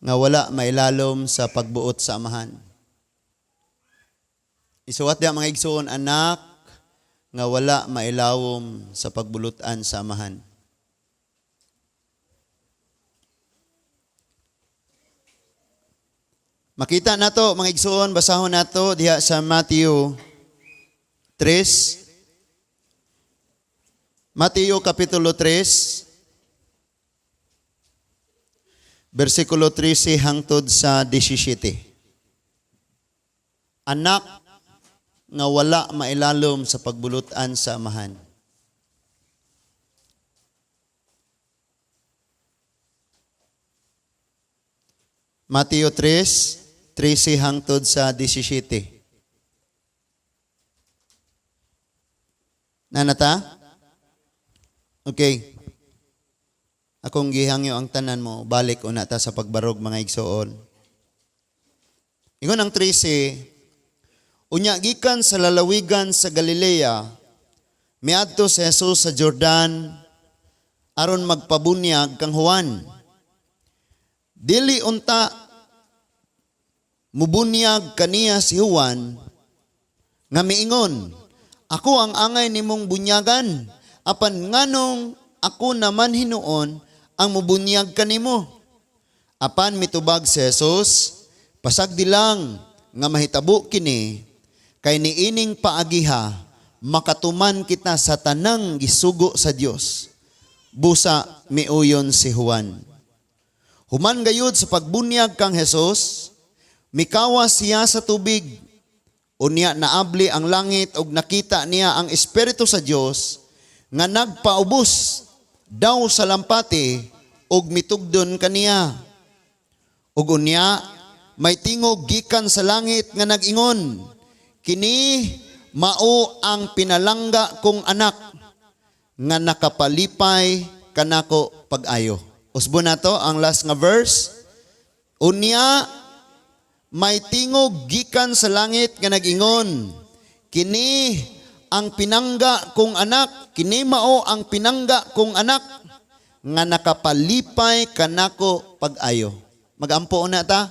Nga wala mailalom sa pagbuot sa Amahan. Isuwat diya, mga igsoon, anak nga wala mailawom sa pagbulutan sa Amahan. Makita nato, mga igsoon, basahon nato diha sa Matthew 3. Mateo Kapitulo 3, versikulo 13 hangtod sa 17. Anak nga wala mailalom sa pagbulutan sa Amahan. Mateo 3, 13 hangtod sa 17. Nanata? Okay. Akong gihangyo ang tanan mo, balik una ta sa pagbarog, mga igsoon. Ingon ang 13, "Unya gikan sa lalawigan sa Galilea, miadto si Jesus sa Jordan aron magpabunyag kang Juan. Dili unta mubunyag kaniya si Juan nga miingon, 'Ako ang angay nimong bunyagan, apan nganong ako naman hinuon ang mubunyag kanimo?' Apan mitubag si Jesus, 'Pasagdi lang nga mahitabo kini, kay niining paagiha makatuman kita sa tanang gisugo sa Dios.' Busa miuyon si Juan. Human gayud sa pagbunyag kang Jesus, mikawas siya sa tubig. Unya naabli ang langit ug nakita niya ang Espiritu sa Dios nga nagpaubos daw sa lampati ug mitugdon kaniya. Ug unya may tingog gikan sa langit nga nag-ingon, 'Kini mao ang pinalangga kong anak nga nakapalipay kanako pag-ayo.'" Usbon nato ang last nga verse. Unya may tingog gikan sa langit nga nag-ingon, "Kini ang pinangga kong anak, kini mao ang pinangga kong anak nga nakapalipay kanako pag-ayo." Magampo na ta.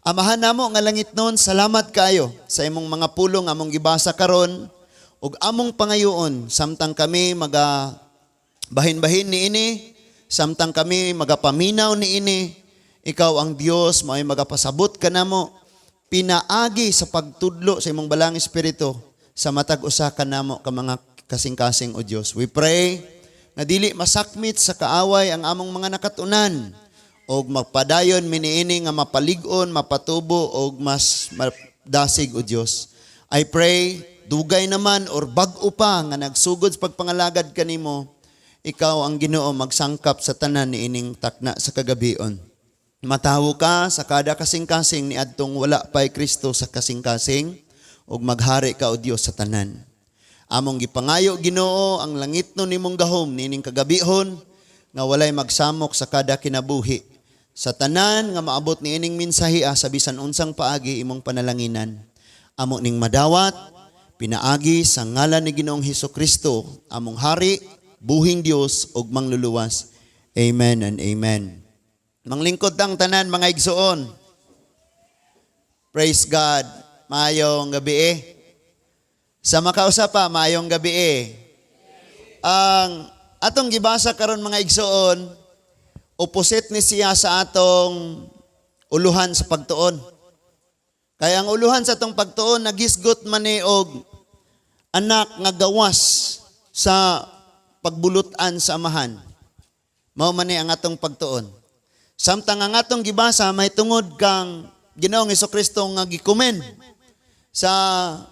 Amahan namo nga langitnon, salamat kaayo sa imong mga pulong among gibasa karon ug among pangayoon samtang kami maga bahin-bahin niini, samtang kami magapaminaw niini, ikaw ang Dios mao'y magapasabot kanamo pinaagi sa pagtudlo sa imong balang Espiritu sa matag usa kanamo ka mga kasing-kasing, o Dios. We pray nga dili masakmit sa kaaway ang among mga nakatunan og magpadayon mi niini nga mapalig-on, mapatubo og mas dasig, o Dios. I pray dugay naman or bag-o pa nga nagsugod sa pagpangalagad kanimo, ikaw ang Ginoo magsangkap sa tanan niining takna sa kagabion. Matawo ka sa kada kasing-kasing ni adtong wala pa'y Kristo sa kasing-kasing ug maghari ka, o Dios, sa tanan. Among gipangayo, Ginoo, ang langitnon nimong gahom niining kagabihon nga walay magsamok sa kada kinabuhi. Sa tanan nga maabot niining mensahe sa bisan unsang paagi, imong panalanginan. Amo ning madawat pinaagi sa ngalan ni Ginoong Hesus Kristo, among hari, buhing Dios ug mangluluwas. Amen and amen. Manglingkod ang tanan, mga igsoon. Praise God. Maayong gabi eh. Sa makausa pa, maayong gabi eh. Ang atong gibasa karon, mga igsoon, opposite ni siya sa atong uluhan sa pagtuon. Kaya ang uluhan sa atong pagtuon nagisgot man ni og anak nga gawas sa pagbulutan sa Amahan. Mao man ni ang atong pagtuon. Samtang ang atong gibasa may tungod kang Ginoong Kristo nga gikumen sa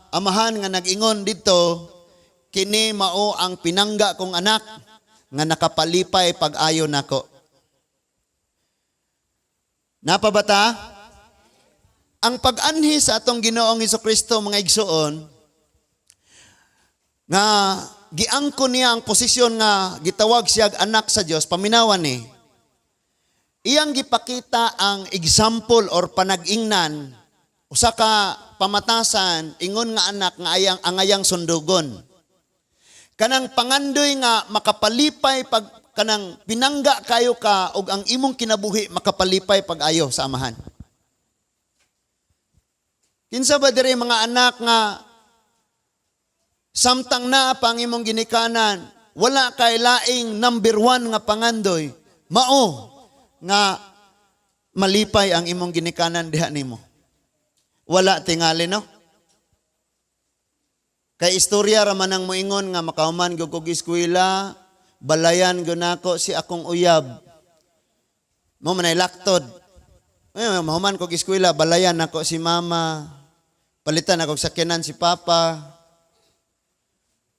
Amahan nga nag-ingon dito, "Kini mao ang pinangga kong anak nga nakapalipay pag-ayo nako." Napabata? Ang pag-anhi sa atong Ginoong Kristo, mga igsoon, nga giangkon niya ang posisyon nga gitawag siya anak sa Dios, paminawan ni iyang gipakita ang example or panag-ingnan, usa ka pamatasan, ingon nga anak nga ayang angayang sundugon. Kanang pangandoy nga makapalipay pag kanang pinangga kayo ka og ang imong kinabuhi makapalipay pag-ayo sa amahan. Kinsa ba diri, mga anak, nga samtang naa pa ang imong ginikanan, wala kay laing number one nga pangandoy, mao nga malipay ang imong ginikanan diha nimo? Wala tingali, no? Kay istorya ra man ang moingon nga makauman gyud kog eskwela, balayan gyud nako si akong uyab. Mao man ay laktod. Ay, mahuman kog eskwela, balayan nako si mama. Palitan ako sakyanan si papa.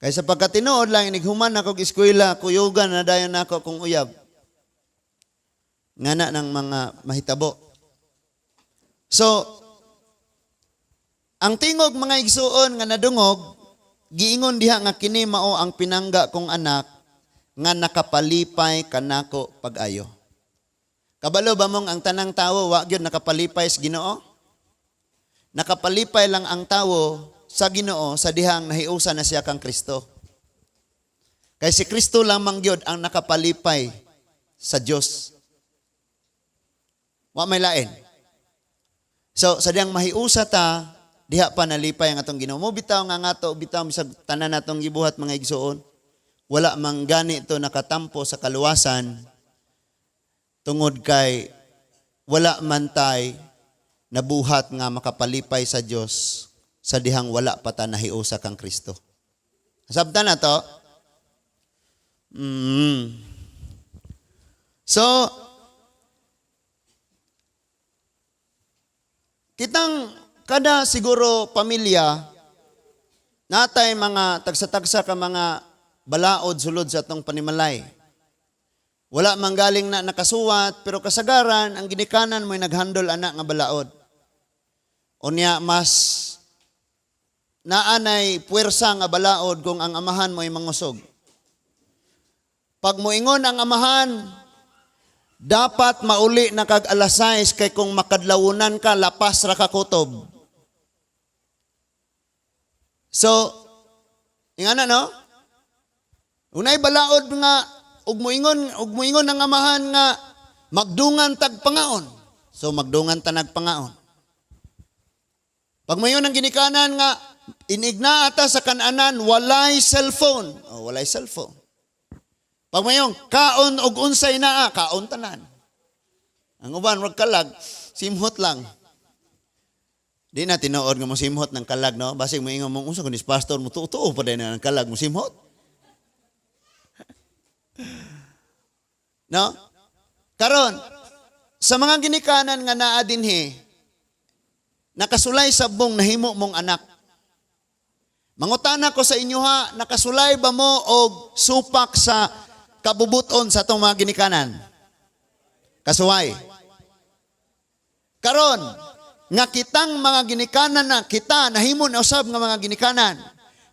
Kay sa pagkatinuod lang, inighuman ako og eskwela, kuyugan na dayon nako kong uyab. Ngana ng mga mahitabo. So, ang tingog, mga igsuon, nga nadungog, giingon diha nga kini mao ang pinangga kong anak nga nakapalipay kanako pag-ayo. Kabalo ba mong ang tanang tawo wa gyud nakapalipay sa Ginoo? Nakapalipay lang ang tawo sa Ginoo sa dihang nahiusa na siya kang Kristo. Kay si Kristo lamang gyud ang nakapalipay sa Dios. Wa may lain. So sa dihang mahiusa ta, diha pa nalipay ang atong Ginoo. Mo bitaw nga ngato bitaw bisag tanan natong gibuhat, mga igsuon, wala man gani to nakatampo sa kaluwasan tungod kay wala man tay nabuhat nga makapalipay sa Dios sa dihang wala pa ta nahiusa kang Kristo. Sabta na to? So, kitang kada siguro pamilya, natay mga tagsa-tagsa ka mga balaod sulod sa atong panimalay. Wala man galing na nakasuwat, pero kasagaran, ang ginikanan mo'y naghandle ana nga balaod. Unya, mas naanay puwersa nga balaod kung ang amahan mo'y mangusog. Pag moingon ang amahan, dapat mauli na kag alas 6 kay kung makadlawunan ka, lapas ra ka kutob. So, ingana, no? Unay balaod nga ug moingon ang amahan nga magdungan tag pangaon. So magdungan ta nagpangaon. Pag moingon ang ginikanan nga inigna ata sa kananan, walay cellphone. Oh, walay cellphone. Pag mayong kaon og unsay naa, kaon tanan. Ang uban wag kalag, simhot lang. Di na tinuod nga mo simhot ng kalag, no? Basig mo ingon mong unsa kunis pastor mo, tuo pa din ang kalag mo simhot. No? Karon, sa mga ginikanan nga naa dinhi, nakasulay sa bong nahimo mong anak. Mangutana ko sa inyo ha, nakasulay ba mo og supak sa kabubuton sa atong mga ginikanan? Kasuway. Karon, nga kitang mga ginikanan na kita nahimo na usab nga mga ginikanan.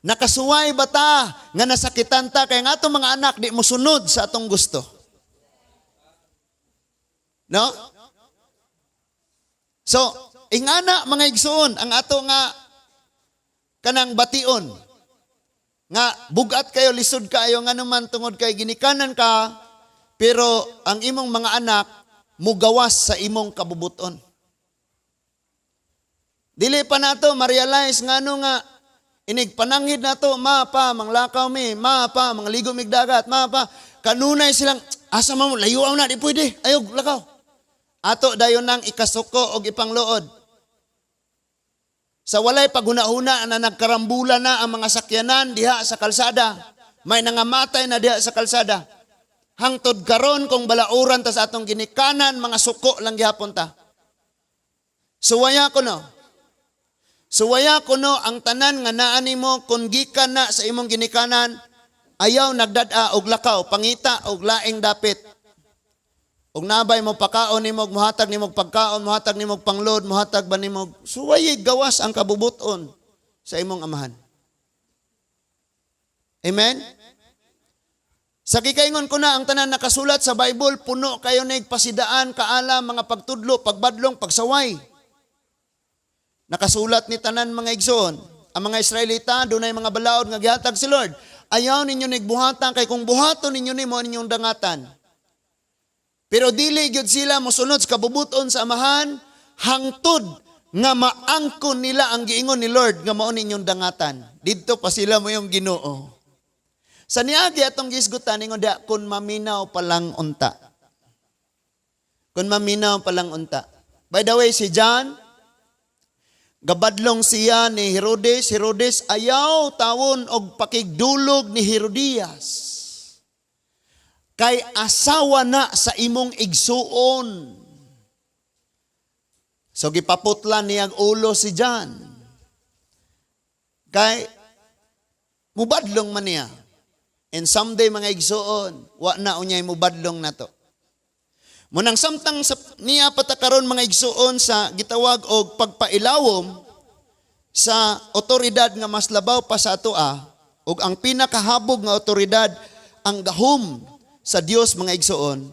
Nakasuway ba ta nga nasakitan ta kay nga atong mga anak di mosunod sa atong gusto? No? So, ingana, mga igsoon, ang ato nga kanang bation nga bugat kayo, lisod kayo nga naman tungod kay ginikanan ka, pero ang imong mga anak mugawas sa imong kabubuton. Dili pa nato ma-realize ngano nga inig pananghid nato, "Ma, pa, manglakaw mi, ma, pa, mangligo mig dagat, ma, pa." Kanunay silang, "Asa man mo? Layuaw na, di pwede, ayaw lakaw." Ato dayon nang ikasuko og ipangluod. Sa walay paghuna-huna na nagkarambula na ang mga sakyanan diha sa kalsada. May nangamatay na diha sa kalsada. Hangtod karon, kung balauran ta sa atong ginikanan, mga suko lang gihapon ta. Suwaya ko no. Suwaya ko no ang tanan nga naa nimo kung gikan na sa imong ginikanan, ayaw nagdad-a og lakaw, pangita og laing dapit. Og nabay mo pakaon nimo, muhatag nimo pagkaon, muhatag nimo panglod, muhatag ba nimo, suwayi gawas ang kabubuton sa imong amahan. Amen? Sa gikaingon ko na ang tanan nakasulat sa Bible, puno kayo nig pasidaan, kaalam, mga pagtudlo, pagbadlong, pagsaway. Nakasulat ni tanan, mga igsoon. Ang mga Israelita, dunay mga balaod nga gihatag si Lord. Ayaw ninyo nig buhatan kay kung buhaton ninyo ni, mao ninyong dangatan. Pero dili gyud sila mosunod sa kabubuton sa Amahan hangtod nga maangkon nila ang giingon ni Lord nga mao ninyong dangatan. Didto pa sila moingon, "Ginoo." Sa niagi atong gisgutan, ingon diha, kun maminaw pa lang unta. Kun maminaw pa lang unta. By the way, si John, gabadlong siya ni Herodes. Herodes ayaw tawon og pakigdulog ni Herodias. Kay asawa na sa imong igsuon. So gipaputlan niya ang ulo si John. Kay mubadlong man niya. And someday, mga igsuon, wa na unyay mubadlong nato. Munang samtang sa niya patakaron, mga igsuon, sa gitawag og pagpailawom sa otoridad nga mas labaw pa sa atoa ug ang pinakahabog nga otoridad, ang gahom sa Dios, mga igsuon,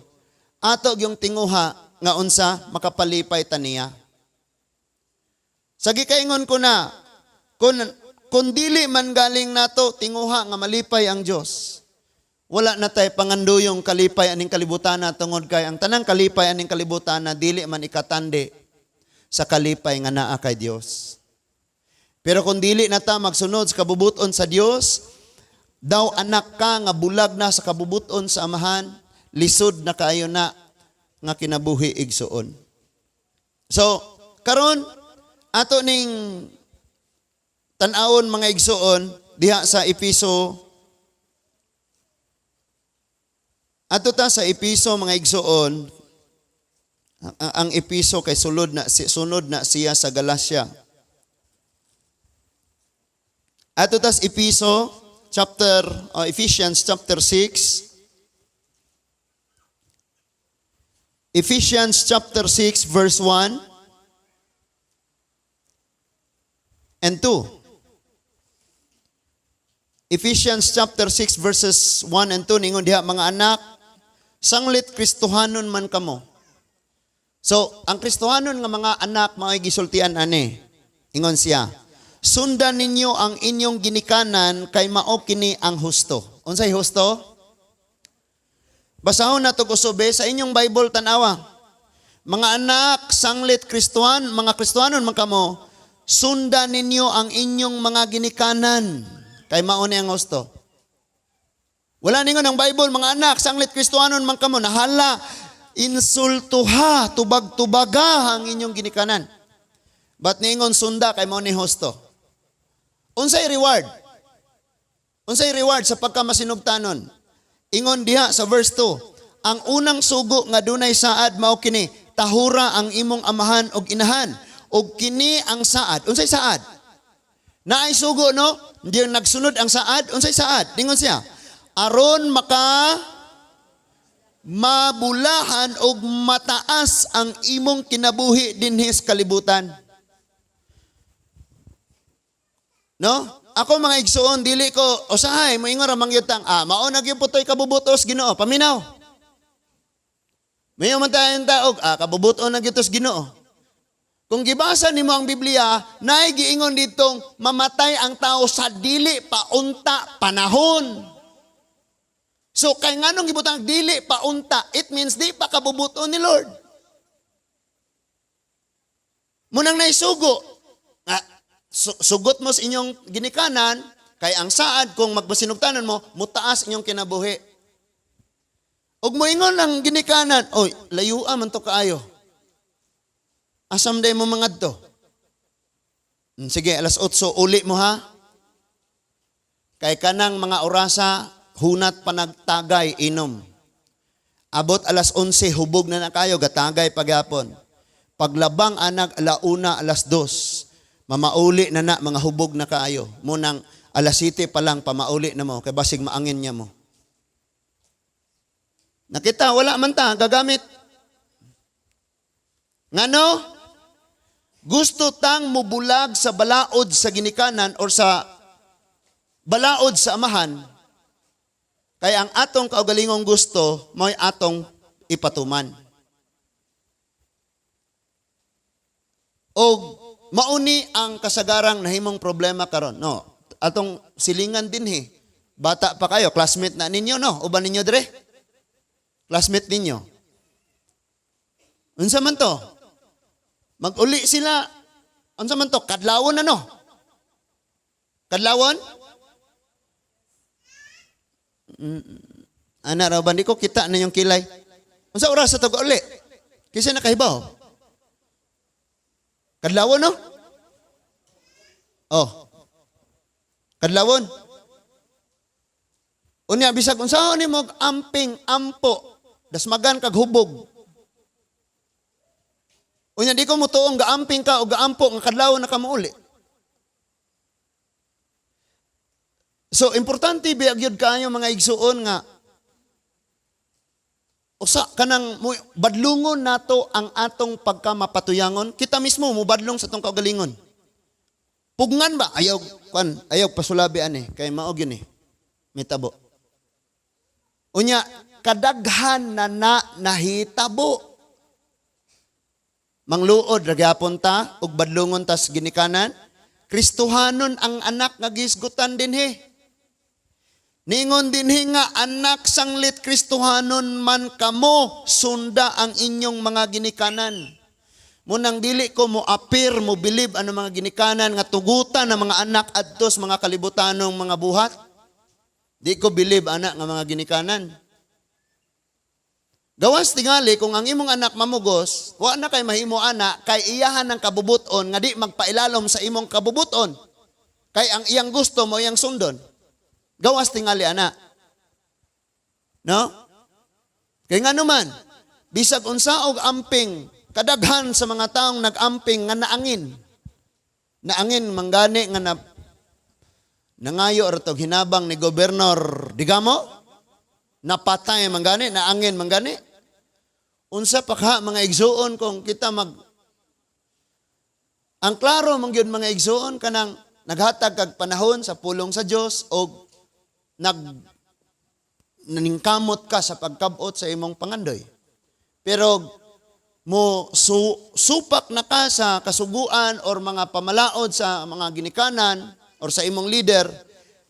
ato yung tinguha nga unsa makapalipay ta niya. Sa gikaingon ko na, kung dili man galing nato tinguha nga malipay ang Dios, wala na tay panganduyong kalipay aning kalibutan na, tungod kay ang tanang kalipay aning kalibutan na dili man ikatandi sa kalipay nga naa kay Dios. Pero kung dili na ta magsunod sa kabubuton sa Dios, daw anak ka nga bulag na sa kabubuton sa Amahan, lisod na kaayo na nga kinabuhi, igsuon. So, karon ato ning tan-awon, mga igsuon, diha sa Episo. Ato ta sa Episo, mga igsuon. Ang Episo kay sulod na sunod na siya sa Galacia. Ato tas Episo chapter Ephesians chapter 6. Ephesians chapter 6 verse 1 and 2. Ephesians chapter 6 verses 1 and 2, ningon diha, "Mga anak, sanglit Kristohanon man kamo." So, ang Kristohanon nga mga anak mao'y gisultian ani. Ingon siya, "Sundan ninyo ang inyong ginikanan kay mao kini ang husto." Unsay husto? Basahon nato kusobe sa inyong Bible, tanawa. "Mga anak, sanglit Kristohan, mga Kristohanon man kamo, sundan ninyo ang inyong mga ginikanan kay mao ni ang husto." Wala ningon ang Bible, "Mga anak, sanglit Kristohanon man kamo, nahala, insultuha, tubag-tubaga ang inyong ginikanan." But ningon sunda kay mao ni husto. Unsay reward? Unsay reward sa pagkamasinugtanon? Ingon diha sa verse 2, "Ang unang sugo nga dunay saad mao kini, tahura ang imong amahan ug inahan. Ug kini ang saad." Unsay saad? Naay sugo, no? Hindi nagsunod ang saad. Unsay saad? Ningon siya, "Aron maka mabulahan og mataas ang imong kinabuhi dinhi sa kalibutan." No? Ako, mga igsuon, dili ko usahay moingon ra man gyud tang mao na gyud putoy kabubutos Ginoo, paminaw. Mayo man tayong taog, kabubuton na gyud tos Ginoo. Kung gibasa nimo ang Biblia, naay giingon ditong mamatay ang tao sa dili pa unta panahon. So kay nganong gibutang dili pa unta, it means di pa kabubuton ni Lord. Munang naisugo, nga, sugot mo sa inyong ginikanan, kay ang saad kung magmasinugtanon mo, mutaas inyong kinabuhi. Ug moingon ang ginikanan, "Oy, layua man to kaayo. Asam day mo mangadto? Sige, alas 8, uli mo ha. Kay kanang mga orasa, hunat pa nagtagay, inom. Abot alas 11, hubog na na kayo, gatagay pagyapon. Paglabang anag alauna, alas 2, mamauli na na, mga hubog na kaayo. Munang alas 7 pa lang, pamauli na mo, kay basig maangin niya mo." Nakita, wala man ta, gagamit. Ngano? Gusto tang mubulag sa balaod sa ginikanan or sa balaod sa amahan, kaya ang atong kaugalingong gusto, mo'y atong ipatuman. O mauni ang kasagarang nahimong problema karon. No, atong silingan dinhi. Bata pa kayo, classmate na ninyo, no? Uban ninyo dire? Classmate ninyo. Unsa man to? Mag-uli sila. Unsa man to? Kadlawon na, no? Kadlawon? Ana raw ba, di ko kita na yung kilay. Unsa oras sa to uli? Kinsa nakahibaw? Kadlawon, no? Oh. Kadlawon. Unya bisag unsaon nimo amping ampo, dasmagan kag hubog. Unya di ko motuong gaamping ka o gaampo nga kadlawon na ka mouli. So importante biya gyud kaayo, mga igsuon, nga usa kanang badlungon nato ang atong pagkamapatuyangon, kita mismo mobadlong sa atong kaugalingon. Pugngan ba? Ayaw kwan, ayaw pasulabi ani kay mao gyud ni. Mitabo. Unya kadaghan na na nahitabo. Mangluod ra gyapon ta ug badlungon tas ginikanan. Kristohanon ang anak nga gisgutan dinhi. Ningon dinhi nga anak sanglit Kristohanon man kamo, sunda ang inyong mga ginikanan. Munang dili ko mo apir mo bilib ano mga ginikanan nga tugutan ng mga anak adto sa mga kalibutanong mga buhat. Di ko bilib ana nga mga ginikanan. Gawas tingali kung ang imong anak mamugos, wa na kay mahimo ana kay iyahan ng kabubuton nga di magpailalom sa imong kabubuton. Kay ang iyang gusto mo iyang sundon. Gawas tingali ana. No? Kay nga naman, bisag unsa og amping, kadaghan sa mga taong nag-amping nga naangin. Naangin manggani nga na nangayo or tog hinabang ni Gobernador Degamo, napatay manggani, naangin manggani. Unsa pa ka mga igsuon kung kita mag Ang klaro man gyud, mga igsuon, kanang naghatag kag panahon sa pulong sa Dios og nag naningkamot ka sa pagkabot sa imong pangandoy. Pero mo supak na ka sa kasuguan or mga pamalaod sa mga ginikanan or sa imong leader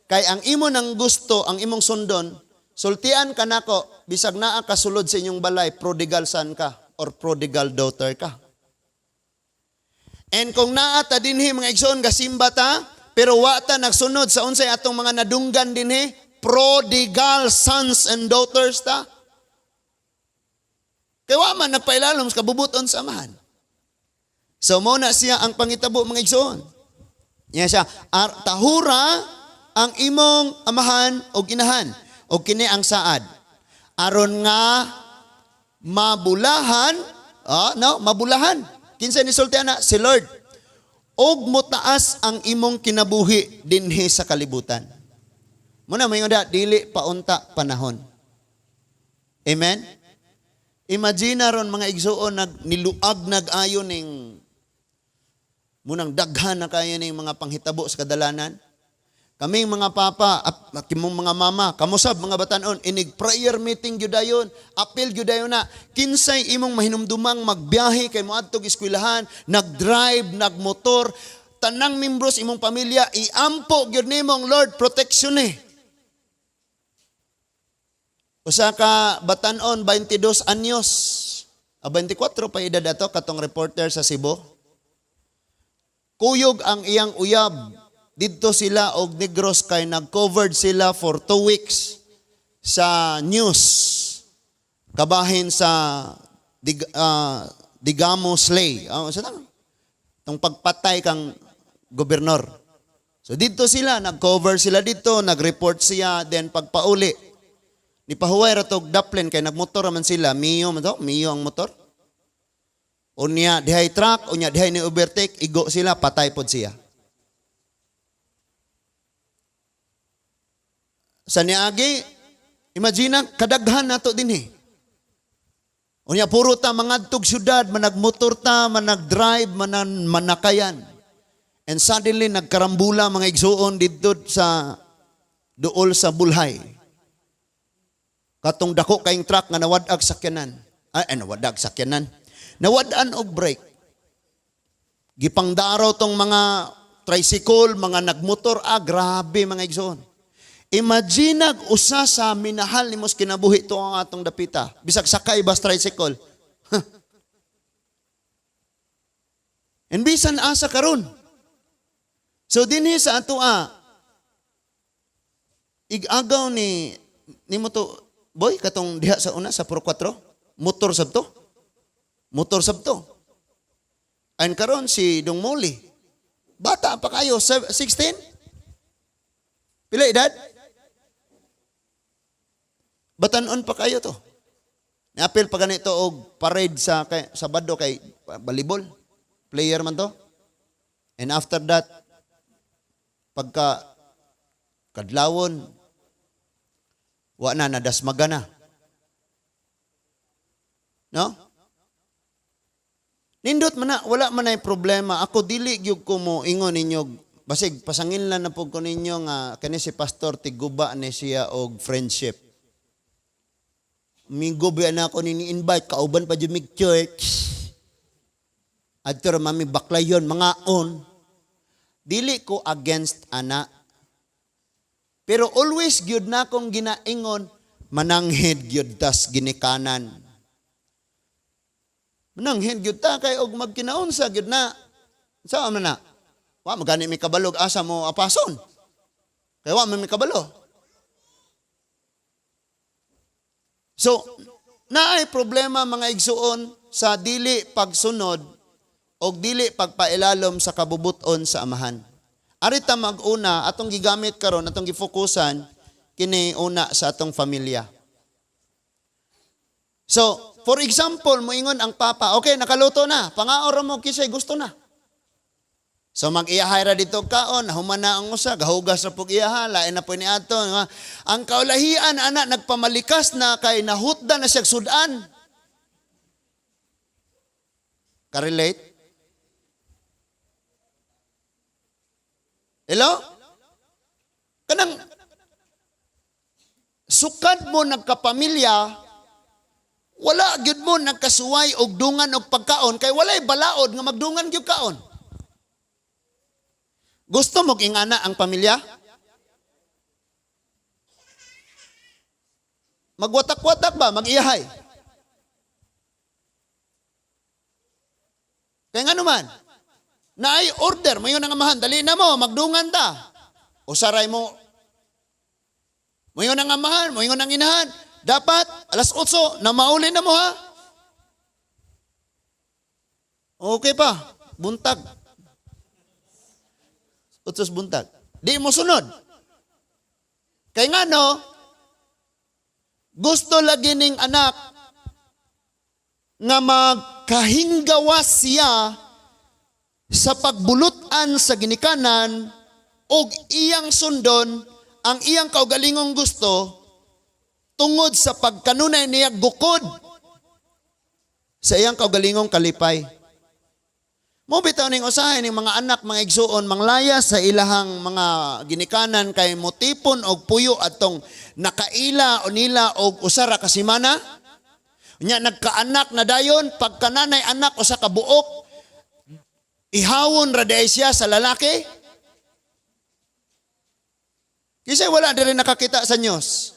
kay ang imo nang gusto ang imong sundon, sultian ka nako, bisag naa ka sulod sa inyong balay, prodigal son ka or prodigal daughter ka. And kung naa ta dinhi, mga igsoon, gasimba ta pero wa ta nagsunod sa unsay atong mga nadunggan dinhi, prodigal sons and daughters ta. Kay wa man nagpailalom sa kabubuton sa amahan. So mo na siya ang pangitabo, mga igsoon. Niya siya, tahura ang imong amahan o inahan o kini ang saad. Aron nga mabulahan, no, mabulahan. Kinsa ni sulti ana? Si Lord. Og motaas ang imong kinabuhi dinhi sa kalibutan. Muna moingon da, dili paunta panahon. Amen? Imagine ron, mga igsuon, nag niluag nag-ayo ning munang daghan na kayo ning mga panghitabo sa kadalanan. Kaming mga papa, kimong mga mama, kamusab mga batanon, inig prayer meeting gyud dayon, appeal gyud dayon na kinsay imong mahinumdumang magbiyahe kay moadtog eskwelahan, nagdrive, nagmotor, tanang membros imong pamilya iampo gyud nimong Lord protection eh. Usa ka batanon, 22 anyos. 24 pa edad ato katong reporter sa Cebu. Kuyog ang iyang uyab. Didto sila og Negros kay nag-covered sila for 2 weeks sa news. Kabahin sa Degamo Slay. Sa tama? Tong pagpatay kang gobernador. So didto sila, nag-cover sila dito, nag-report siya, then pagpauli, nipahuway ra tog daplin kay nagmotor man sila, Mio man to, Mio ang motor. Unya dihay truck, unya dihay ni overtake, igo sila, patay pod siya. Sa niagi, imagine kadaghan nato dinhi. Unya puro ta mangadtog syudad, managmotor ta, manag-drive, manakayan. And suddenly nagkarambula, mga igsuon, didto sa duol sa Bulhay. Katong dako kayong truck nga nawad-ag sakyanan. Ay, nawad-ag sakyanan. Nawad-an og brake. Gipangdaraw tong mga tricycle, mga nagmotor, grabe, mga igsoon. Imagine usa sa minahal nimo sa kinabuhi to ang atong dapita. Bisag sakay bas tricycle. Huh. And bisan asa karon. So dinhi sa ato, igagaw ni nimo to, boy, katong diha sa una sa Puro 4, motor sabto. Motor sabto. And karon si Dong Moli. Bata pa kayo, 16? Pila edad? Batanon pa kayo to. Niapil pa ganito og parade sa kay, Sabado kay volleyball. Player man to. And after that, pagka kadlawon, wa na, nadasmaga na. No? Nindot man na, wala man ay problema. Ako dili gyud ko mo ingon ninyo, basig pasangin lang na pud ko ninyo nga kani si pastor tiguba ni siya og friendship. Minggo ba na ako nini invite kauban pa jud mig church. Adto ra mami baklayon mga on. Dili ko against ana. Pero always gyud na akong ginaingon, mananghid gyud tas ginikanan. Mananghid gyud ta kay og magkinaunsa gyud na. Sa man na? Wa magani mi kabalog asa mo apason. Kay wa man mi kabalo. So, naay problema, mga igsuon, sa dili pagsunod o dili pagpailalom sa kabubuton sa Amahan. Arita mag-una, atong gigamit karon, atong gifokusan kini una sa atong familia. So, for example, moingon ang papa, "Okay, nakaluto na, pangaon mo kisay gusto na." So mag-iyahay ra dito kaon, human na ang usa, gahugas ra pug iyaha, lain na po ni ato. Nga. Ang kaulahian ana nagpamalikas na kay nahutda na siya sudan. Ka-relate? Hello? Kanang sukad mo nagkapamilya, wala gyud mo nagkasuway og dungan og pagkaon kay walay balaod nga magdungan gyud kaon. Gusto mo ingana ang pamilya? Magwatak-watak ba? Mag-iyahay? Kaya nga naman, naay order, mayon ang amahan, dali na mo, magdungan ta. O saray mo, mayon ang amahan, mayon ang inahan. Dapat, alas 8, na mauli na mo ha. Okay pa, buntag. 8 buntag. Di mo sunod. Kay nga no, gusto lagi ning anak nga magkahinggawas siya sa pagbulutan sa ginikanan og iyang sundon ang iyang kaugalingong gusto tungod sa pagkanunay niya gukod sa iyang kaugalingong kalipay. Mo bitaw ning usahay ning mga anak, mga igsuon, manglaya sa ilahang mga ginikanan kay motipon og puyo atong nakaila o nila og usa ra ka semana. Nya nagkaanak na dayon, pagkananay anak usa ka buok, ihawon ra diay siya sa lalaki. Kisay wala diri nakakita sa news.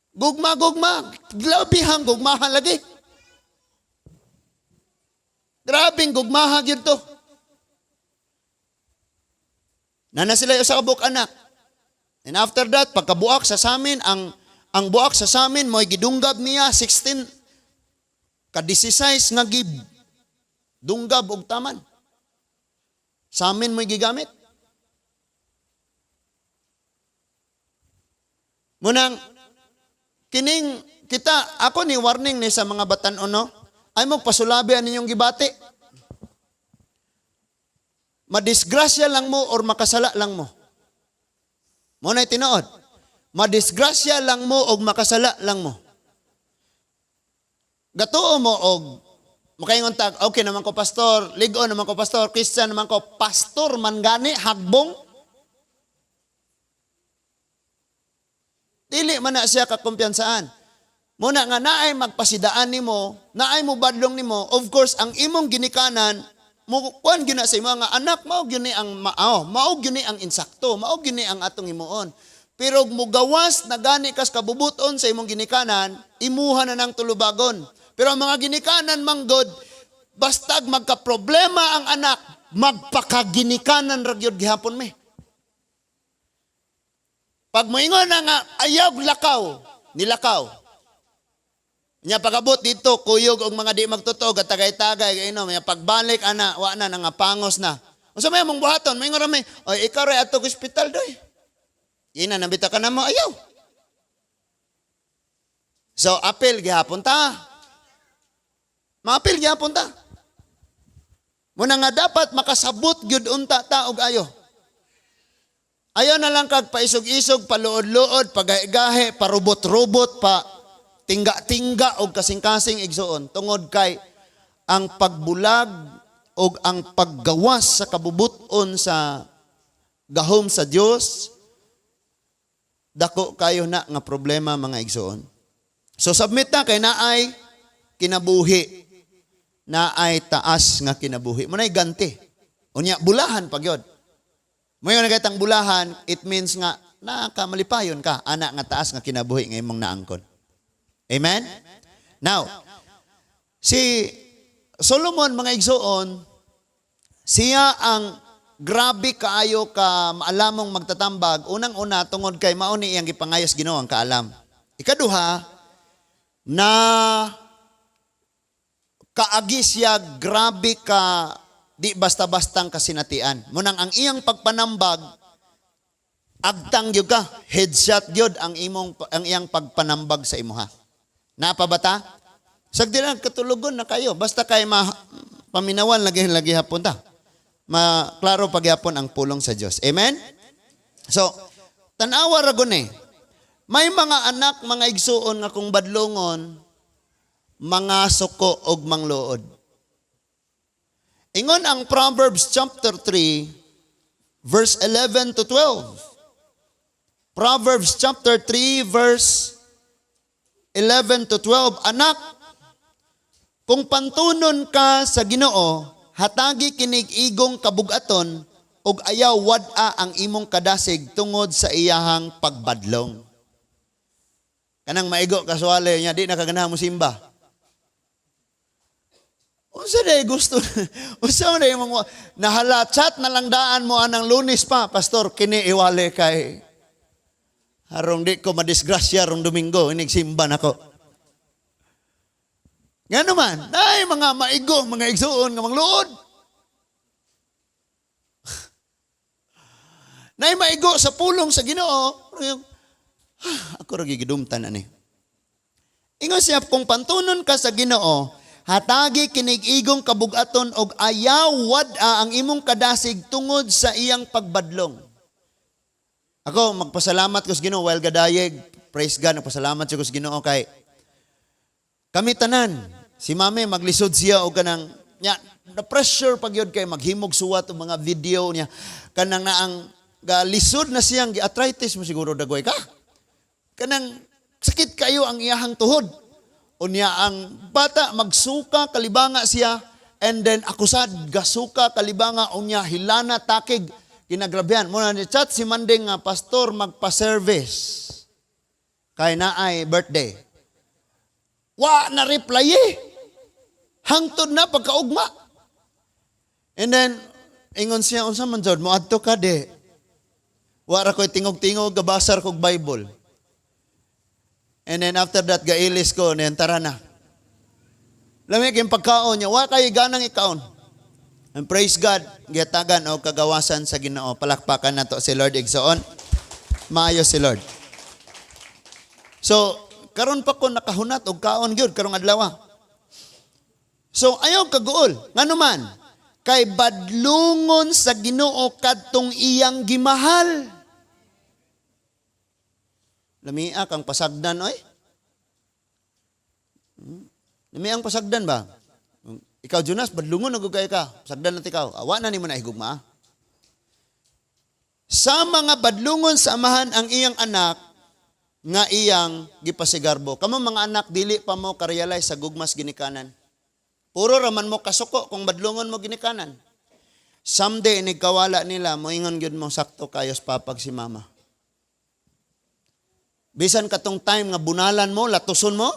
Gugma, gugma, grabihang gugmahan lagi. Grabing gugmaha gyud to. Nana sila usa ka buok anak. And after that, pagkabuak sa samin, ang buak sa samin mo'y gidunggab niya 16 ka 16 nga gib dunggab og taman. Samin mo'y gigamit. Munang kining kita, ako ni warning ni sa mga batan-on, no? Ay mo pasulabi ang inyong gibati. Madisgrasya lang mo or makasala lang mo. Mo na'y tinuod. Madisgrasya lang mo og makasala lang mo. Gatuo mo og makaingon tag, okay naman ko pastor, ligo naman ko pastor, Christian naman ko, pastor man gani, hagbong. Dili man na siya kakumpiyansaan. Muna nga naay magpasidaan nimo, naay mo badlong nimo, of course, ang imong ginikanan, Mo kuan gyud na sa imo nga anak, mao gyud ni ang mao, mao gyud ni ang insakto, mao gyud ni ang atong himuon. Pero mugawas na gani kas kabubuton sa imong ginikanan, imuha na nang tulubagon. Pero ang mga ginikanan manggod, bastag magka-problema ang anak, magpakaginikanan ra gyud gihapon mi. Pag moingon na nga ayaw lakaw, nilakaw. Nya pagabot dito, kuyog og mga di magtotoo, tagay-tagay, kainom. Nya pagbalik ana, wa na, nangapangos na. Unsa may among buhaton? Moingon ra mi, "Oy, ikaw ra ato ospital doy." Ina nabita ka na mo, ayaw. So, apil gihapon ta. Maapil gihapon ta. Muna nga dapat makasabot gyud unta ta og ayo. Ayaw na lang kag paisog-isog, paluod-luod, pagahi-gahi, parubot-rubot, pa tingga-tingga og kasing-kasing, igsuon. Tungod kay ang pagbulag og ang paggawas sa kabubuton sa gahom sa Dios, dako kayo na nga problema, mga igsuon. So submit na kay naay kinabuhi, naay taas nga kinabuhi. Mo ganti. Unya bulahan pa gyud. Mo yung nagaytang bulahan, it means nga nakamalipayon ka ana nga taas nga kinabuhi nga imong naangkon. Amen? Now, si Solomon, mga igsuon, siya ang grabe kaayo ka maalamong magtatambag. Unang-una, tungod kay mao ni iyang gipangayos Ginoo ang kaalam. Ikaduha, na kaagi siya grabe ka di basta-bastang kasinatian. Munang ang iyang pagpanambag, agtang gyud ka, headshot gyud ang iyang pagpanambag sa imuha. Napa ba ta? Sagdi lang katulugon na kayo. Basta kay ma paminawan lagi lagi hapon ta. Ma klaro pagyapon ang pulong sa Dios. Amen? So, tan-awa ra gun eh. May mga anak, mga igsuon, nga kung badlongon, mga suko og mangluod. Ingon ang Proverbs chapter 3 verse 11 to 12. Proverbs chapter 3 verse 11 to 12, "Anak, kung pantunon ka sa Ginoo, hatagi kinig igong kabugaton ug ayaw wad-a ang imong kadasig tungod sa iyahang pagbadlong." Kanang maigo kasuali niya, di na kaganahan mo simba. Unsa day gusto? Unsa man day mong nahala chat na lang daan mo anang Lunes pa, "Pastor, kini iwali kay harong di ko madisgrasya rong Domingo, inig simba nako." Nga naman, ay mga maigo, mga igsuon nga mangluod. Nay maigo sa pulong sa Ginoo, "Ah, ako ra gigidumtan ani." Ingon siya, "Kung pantunon ka sa Ginoo, hatagi kinig igong kabugaton og ayaw wad-a ang imong kadasig tungod sa iyang pagbadlong." Ako magpasalamat ko sa Ginoo while gadayeg. Praise God, nagpasalamat ko sa Ginoo kay kami tanan, si mami maglisod siya og kanang nya na pressure pag yun kay maghimog suwat og mga video niya, kanang naang galisod na siyang gi-arthritis mo siguro dagway ka. Kanang sakit kayo ang iyahang tuhod. Unya ang bata magsuka kalibanga siya, and then ako sad gasuka kalibanga, unya hilana takig kinagrabehan. Mo na ni chat si Manding nga, "Pastor, magpa-service kay naay birthday." Wa na reply eh. Hangtod na pagkaugma. And then ingon siya, "Unsa man jud, moadto ka di?" Wa ra ko'y tingog-tingog, gabasar kog Bible. And then after that, gailis ko, and then tara na. Lami kayong pagkaon niya, wa kayo ganang ikaon. And praise God, gihatagan og kagawasan sa Ginoo. Palakpakan nato si Lord, igsoon. Maayo si Lord. So, karon pa ko nakahunat og kaon gyud karong adlaw. So, ayaw kaguol. Ngano man, kay badlungon sa Ginoo kadtong iyang gimahal. Lamia kang pasagdan oy. Lamia ang pasagdan ba? Ikaw, Jonas, badlungon na kay ka. Pasagdan na ikaw. Awa na nimo na higugma. Sa mga badlungon sa amahan ang iyang anak nga iyang gipasigarbo. Kamo mga anak, dili pa mo karealize sa gugmas ginikanan. Puro raman mo kasuko kung badlungon mo ginikanan. Someday, inigkawala nila, moingon gyud mo, "Sakto kayos papag si mama." Bisan katong time nga bunalan mo, latuson mo,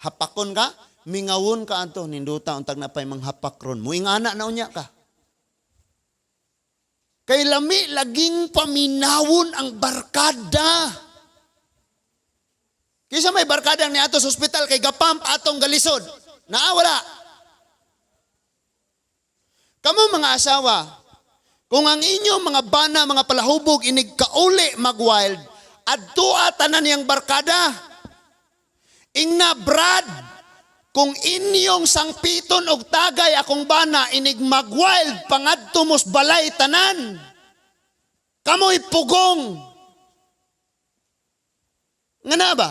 hapakon ka, mingawon ka ato, "Ninduta untag na pay manghapak ron." Muingana na unya ka. Kay lami laging paminawon ang barkada. Kisa may barkada ni ato sa ospital kay gapamp atong galisod. Naa wala? Kamo mga asawa, kung ang inyong mga bana, mga palahubog, inig kauli mag-wild, adtua tanan niyang barkada. Ingna, "Brad, kung inyong sangpiton og tagay akong bana, inig mag-wild, pangadto mos balay tanan. Kamoy pugong." Nga na ba?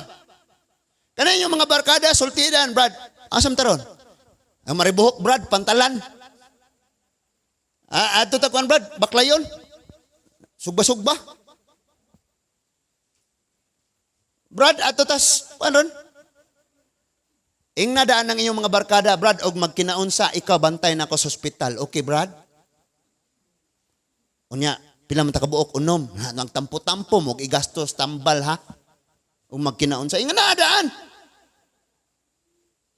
Kana inyong mga barkada, sultidan, "Brad, asam taron? Ang Maribojoc, Brad, pantalan. Ah, adto ta kuan, Brad, Baclayon. Sugba-sugba. Brad, adto tas kuan ron." Ingna daan ang inyong mga barkada, "Brad, og magkinaunsa, ikaw bantay na ako sa ospital. Okay, Brad?" Unya, pila man ta kabuok? 6. Ha, nang tampo-tampo mo, igastos tambal ha. Og magkinaunsa, ingna na daan.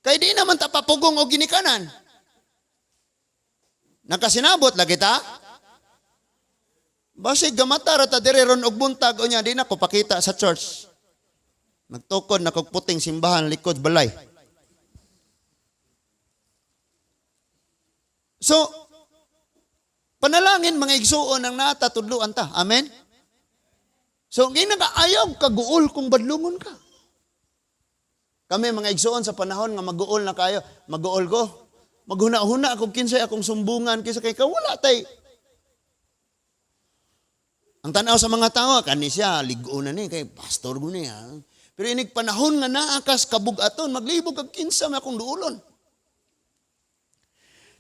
Kay di naman ta papugong og ginikanan. Nakasinabot lagi ta? Basig gamata ra ta diri ron og buntag, unya di na ko pakita sa church. Nagtukod na kog puting simbahan likod balay. So, panalangin, mga igsuon, ang natatudluan ta. Amen? So, ngayon nga ayaw kaguol kung badlungon ka. Kami mga igsuon sa panahon nga maguol na kayo, maguol ko. Maghuna-huna ako kinsay akong sumbungan kaysa kay wala tay. Ang tanaw sa mga tao, kani siya, ligo na ni, kay pastor ko niya. Pero inig panahon nga naakas kabugaton, maglibog kag kinsa may akong duulon.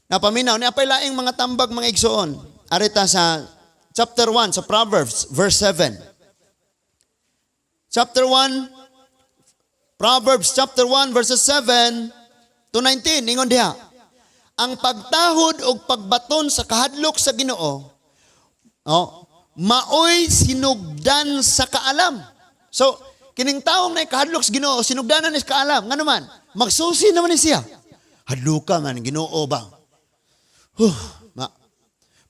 Napaminaw, ni apay laing mga tambag, mga igsoon. Arita sa chapter 1 sa Proverbs, verse 7. Chapter 1, Proverbs chapter 1, verses 7 to 19. Ingon diha. Ang pagtahod og pagbaton sa kahadlok sa Ginoo, oh, maoy sinugdan sa kaalam. So, kining taong na kahadlok sa Ginoo, sinugdanan is kaalam. Ngano man, magsusi naman ni siya. Hadluka man Ginoo ba? Huh,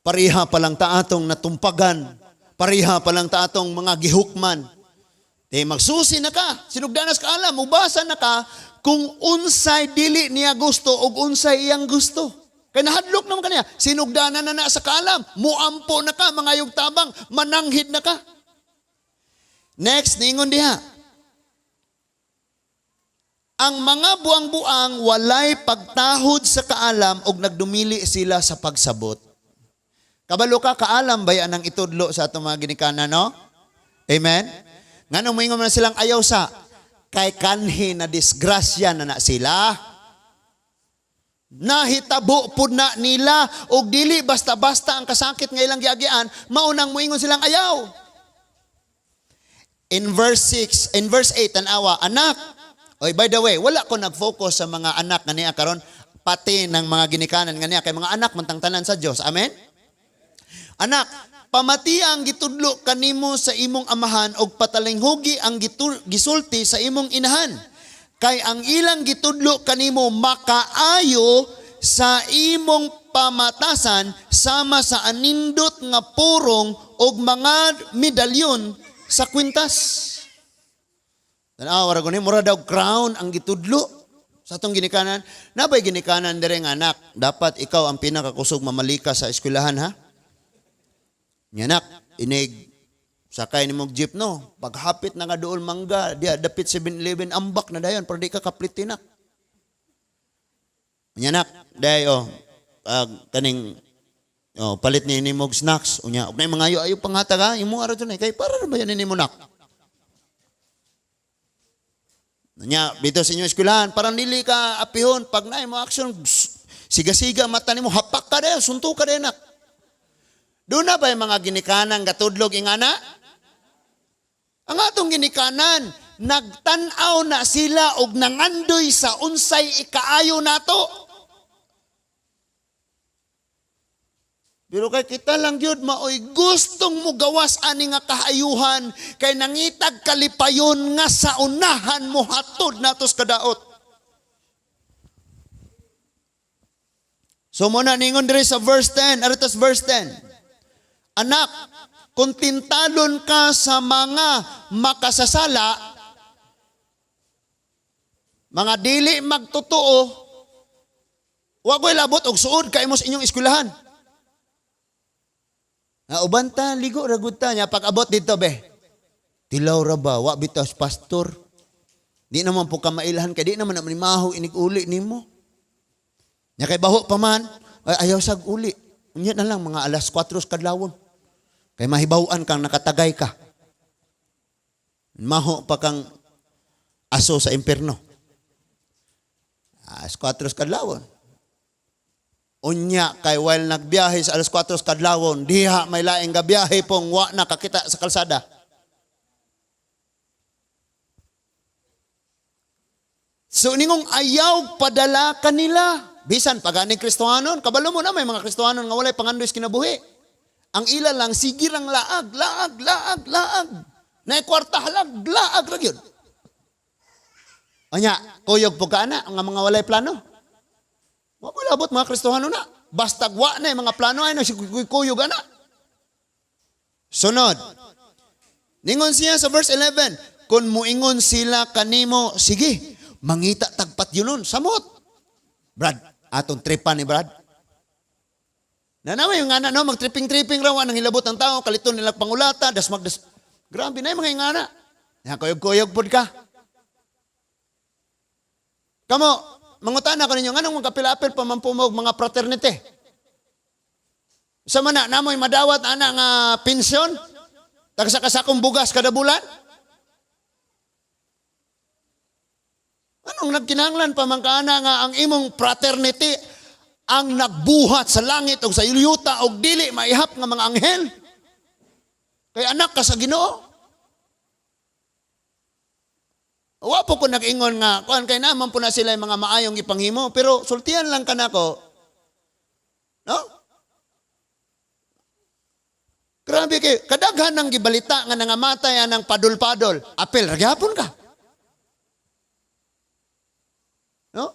pareha pa lang ta atong natumpagan. Pareha pa lang ta atong mga gihukman. Di magsusi na ka, sinugdanas ka alam, mubasa na ka kung unsay dili niya gusto ug unsay iyang gusto. Kay nahadlok naman kaniya, sinugdanan na na sa kaalam, muampo na ka, mangayog tabang, mananghid na ka. Next, niingon diha. Ang mga buang-buang walay pagtahod sa kaalam og nagdumili sila sa pagsabot. Kabalo ka, kaalam ba yan ang itudlo sa atong mga ginikanan, no? Amen? Nganong moingon man silang ayaw sa? Kay kanhi na disgrasya na na sila. Nahitabo pud na nila og dili basta-basta ang kasakit nga ilang giagian, maunang moingon silang ayaw. In verse 6, in verse 8, tanawa, anak. Oy, by the way, wala ko nag-focus sa mga anak nga niya karon, pati ng mga ginikanan nga niya kay mga anak man tang tanan sa Dios. Amen? Anak, pamati ang gitudlo kanimo sa imong amahan og patalinghugi ang gisulti sa imong inahan. Kay ang ilang gitudlo kanimo makaayo sa imong pamatasan sama sa anindot nga purong og mga medalyon sa kwintas. Tanawa ra guni, mura daw crown ang gitudlo sa atong ginikanan. Nabay ginikanan dire nga, "Anak, dapat ikaw ang pinakakusog mamalika sa eskwelahan ha. Nya anak, inig sakay nimo og jeep no, paghapit na nga dool mangga, diya dapit 7-Eleven, ambak na dayon para di ka kaplitin, nak. Nya anak, day oh, kaning oh, palit ni nimo og snacks unya og nay mga ayo ayo panghatag ha, imo ara jud kay para ra ba yan nimo, nak? Nya, dito sa inyong eskwelahan, parang dili ka apihon, pag naay mo action, siga-siga mata nimo, hapak ka dayon, suntok ka dayon, nak." Doon na ba yung mga ginikanan gatudlog ingana? Ang atong ginikanan, Nagtan-aw na sila og nangandoy sa unsay ikaayo nato. Pero kay kita lang gyud maoy gustong mugawas ani nga kaayuhan kay nangitag kalipayon nga sa unahan mo hatod natos kadaot. So mo na ningon diri sa verse 10, aritos verse 10. Anak, kung tintalon ka sa mga makasasala, mga dili magtotoo, wa ko'y labot og suod kay mo sa inyong eskwelahan. Nga uban ta, ligo ra gud ta nya pag-abot dito be. Tilaw ra ba, wa bitas pastor. Di naman po ka mailhan kay di naman na manimaho inig uli nimo. Nya kay baho pa man, ay, ayaw sag uli. Unya na lang mga alas 4 kadlawon. Kay mahibaw-an kang nakatagay ka. Maho pa kang aso sa impierno. Alas 4 kadlawon. Unya kay while nagbiyahe sa alas 4 kadlawon, diha may laing gabiyahe pong wa na kakita sa kalsada. So ningong ayaw padala kanila. Bisan paganing Kristohanon, kabalo mo na may mga Kristohanon nga walay pangandoy sa kinabuhi. Ang ila lang sige lang laag, laag, laag, laag. Na kwarta halag, laag ra gyud. Unya, kuyog po ka ana nga mga walay plano. Wa mo labot mga Kristohano na. Basta wa na yung mga plano ay nagsikuyog ana. Sunod. Ningon siya sa verse 11, kung muingon sila kanimo, sige, mangita tagpat yun nun, samot. Brad, atong tripan ni Brad. Nanaway yung nga na, no, magtripping-tripping raw, anang hilabot ng tao, kaliton nila pangulata, dasmag das. Grabe na yung mga ingana. Ya, kuyog-kuyog pod ka. Kamo, mangutana ko ninyo, nganong magkapil-apil pa man po mo og mga fraternity? Sa mana, namoy madawat ana nga pensyon? Tagsa-kasakong bugas kada bulan? Anong nagkinahanglan pa man kaana nga ang imong fraternity ang nagbuhat sa langit o sa yuta og dili maihap nga mga anghel? Kay anak ka sa Ginoo. Wa po ko nag-ingon nga, kuan kay naman po na sila yung mga maayong ipanghimo, pero sultian lang ka nako. No? Grabe kay kadaghan ng gibalita nga nangamatay anang padol-padol. Apel ra gyapon ka. No?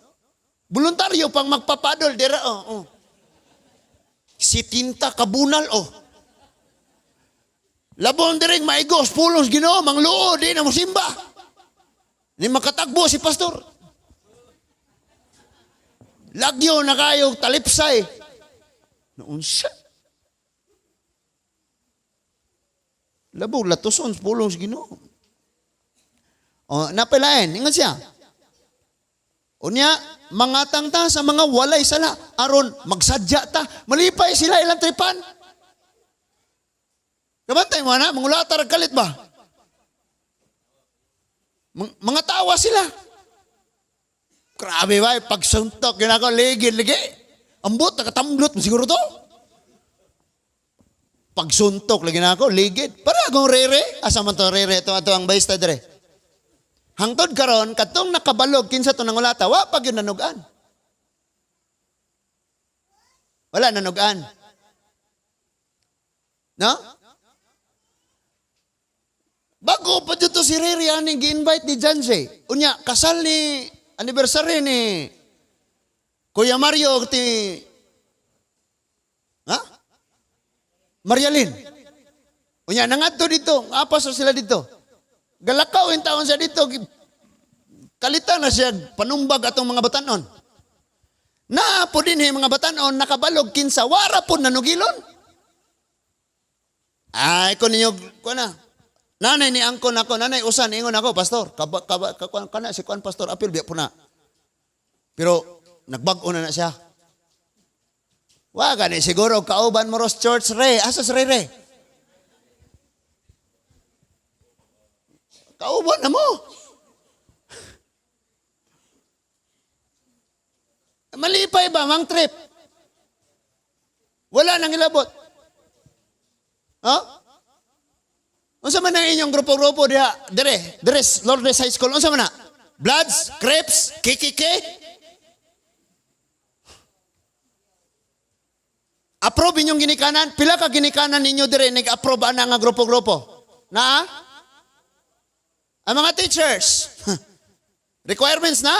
Voluntaryo pang magpapadol dira oh, oh. Si Tinta Kabunal oh. Labon direng maigos pulos Ginoo mangluo di na mosimba. Ni makatagbo si pastor. Lagyo na kayo talipsay. Naunsa. Labog latuson pulong sa Ginoo. O napalain ingon siya. Unya mangatang ta sa mga walay sala aron magsadya ta, malipay sila ilang tripan. Kabantay mo na, mangulata ra kalit ba? Mga tawa sila. Grabe ba, pagsuntok, yun ako, ligid, ligi. Ambot, nakatamblot mo siguro to. Pagsuntok, lagi na ako, ligid. Para akong rere. Asa man to rere, ito, ato ang bayista dire. Hangtod karon, katong nakabalog, kinsa to nangulata, wa pag yun nanugan. Wala nanugan. No? Bago pa dito si Rere, aning gi-invite ni John Jay. Unya, kasal ni, anniversary ni Kuya Mario, ti, ha? Marialin. Unya, nangadto dito, apas sila dito. Galakaw yung taon siya dito. Kalita na siya, panumbag atong mga batanon. Naa po din mga batanon, nakabalog kinsa, wara po nanugilon. Ay, ko ninyo, ko na. Nanay ni angkon ako, nanay usan, ingon ako, pastor, kana si kuan pastor, apil biya po na. Pero, nagbag-o na na siya. Wa gani siguro kauban mo ros church re, asas re re. Kauban na mo. Malipay ba mang trip? Wala nang ilabot. Ha? Unsa man ang inyong grupo-grupo diha? Dire, dire, Lourdes High School. Unsa man na? Bloods, Crips, KKK? Approve inyong ginikanan? Pila ka ginikanan ninyo dire nag-approve ana nga grupo-grupo? Naa? Ang mga teachers, requirements na?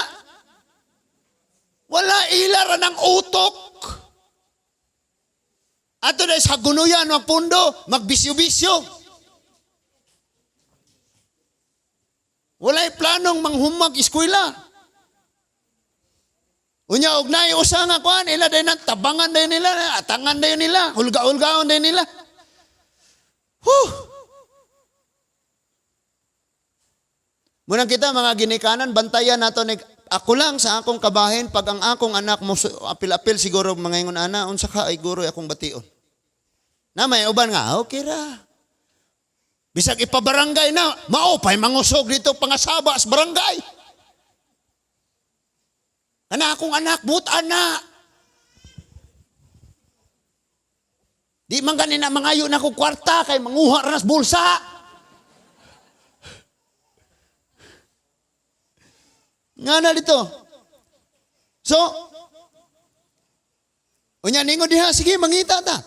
Wala, ila ra ng utok. Ato na sa gunuyan, magpundo, magbisyo-bisyo. Wala'y planong manghumag eskwela. Unya og naay usa nga kuan, ila day nang tabangan day nila, atangan day nila, hulga-hulgaon day nila. Huh! Munang kita mga ginikanan, bantayan nato ni ako lang sa akong kabahin pag ang akong anak mo apil-apil siguro mga ingon ana, unsa ka ay guro akong bation. Na may uban nga, okay ra. Bisag ipabarangay na, mao pa'y mangusog dito pangasaba sa barangay. Ana akong anak, but ana. Di man gani na mangayo na akong kwarta kay manguha ra nas bulsa. Nga na dito. So, unya ningon diha, sige mangita ta.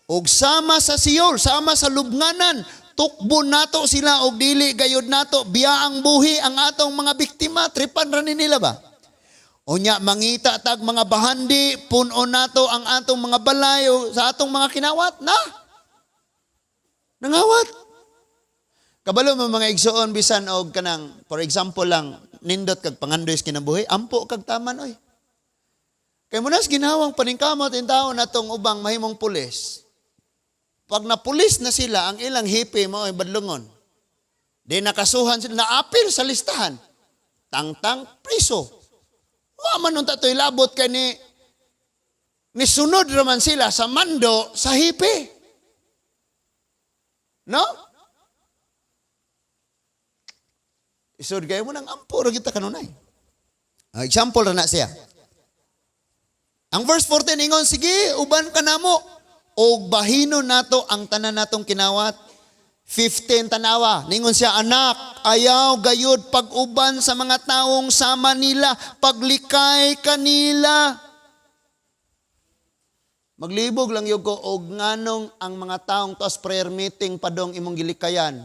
Og sama sa Seol, sama sa lubnganan, tukbo nato sila og dili gayud nato biyaang buhi ang atong mga biktima, tripan ra ni nila ba? Unya mangita tag mga bahandi, puno nato ang atong mga balay o sa atong mga kinawat na. Nangawat. Kabalo mo mga igsoon bisan og kanang, for example lang, nindot kag pangandoy sa kinabuhi, ampo kag taman oy. Kay munas ginawang paningkamot in taon natong ubang mahimong pulis. Pag napulis na sila, ang ilang hipi mo ay badlungon. Di nakasuhan sila, naapil sa listahan. Tangtang priso. Wa man unta to'y labot kay ni sunod raman sila sa mando sa hipi. No? Isod kayo mo nang ampo ra kita kanunay. Example ra na siya. Ang verse 14 ingon, sige, uban ka namo og bahino nato ang tanan natong kinawat. 15 tanawa, ningon siya, anak, ayaw gayud pag-uban sa mga taong sama nila, paglikay kanila. Maglibog lang yun ko, og nganong ang mga taong tos prayer meeting padong imong gilikayan.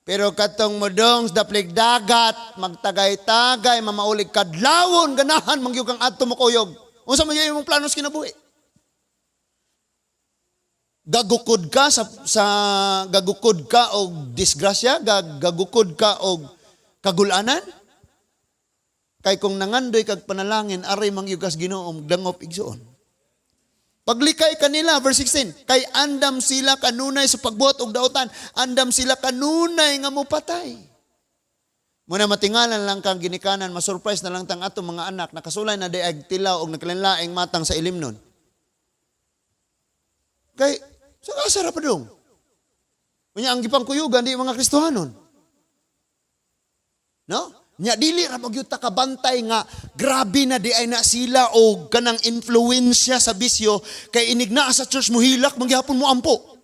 Pero katong modong sa daplig dagat, magtagay-tagay, mamaulig kadlawon, ganahan, mangyug kang adto mo kuyog. Unsa man yun imong plano sa kinabuhi? Gagukod ka sa gagukod ka og disgrasya, gagukod ka og kagulanan. Kay kung nangandoy kag panalangin, aray mangyugas Ginoo dangop igsuon. Paglikay kanila, verse 16, kay andam sila kanunay sa pagbuhat og dautan, andam sila kanunay nga mopatay. Muna matingalan lang kang ginikanan, masurprise na lang tang atong mga anak, nakasulay na di ag tilaw og nagkalanlaing matang sa ilim nun. Kay sa kasara pa dong. Unya ang gipangkuyugan di mga Kristohanon. No? Nya dili ra magyud ta kabantay nga grabe na di ay na sila og kanang influensya sa bisyo kay inig naa sa church mo hilak manggihapon mo ampo.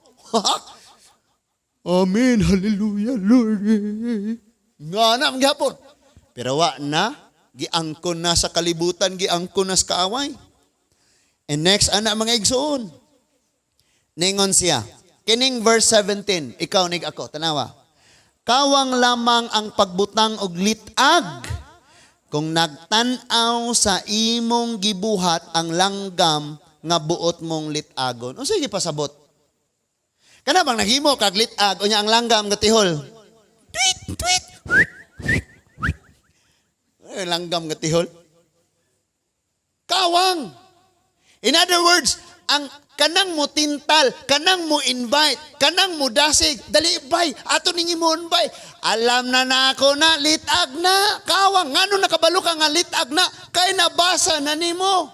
Amen, hallelujah, Lord. Nga na manggihapon. Pero wa na giangkon na sa kalibutan, giangkon na sa kaaway. And next ana mga igsoon. Ningon siya, kining verse 17, ikaw nig ako, tanawa. Kawang lamang ang pagbutang og litag kung nagtan-aw sa imong gibuhat ang langgam nga buot mong litagon. Unsa gipasabot? Kana bang naghimo kag litag unya ang langgam nga tihol? Tweet, tweet. Ay, langgam nga tihol. Kawang. In other words, ang kanang mo tintal, kanang mo invite, kanang mo dasig, dali bay, ato ninyo mo bay. Alam na na ako na, litag na, kawang, ngano nakabalo ka nga litag na, kay nabasa na nimo.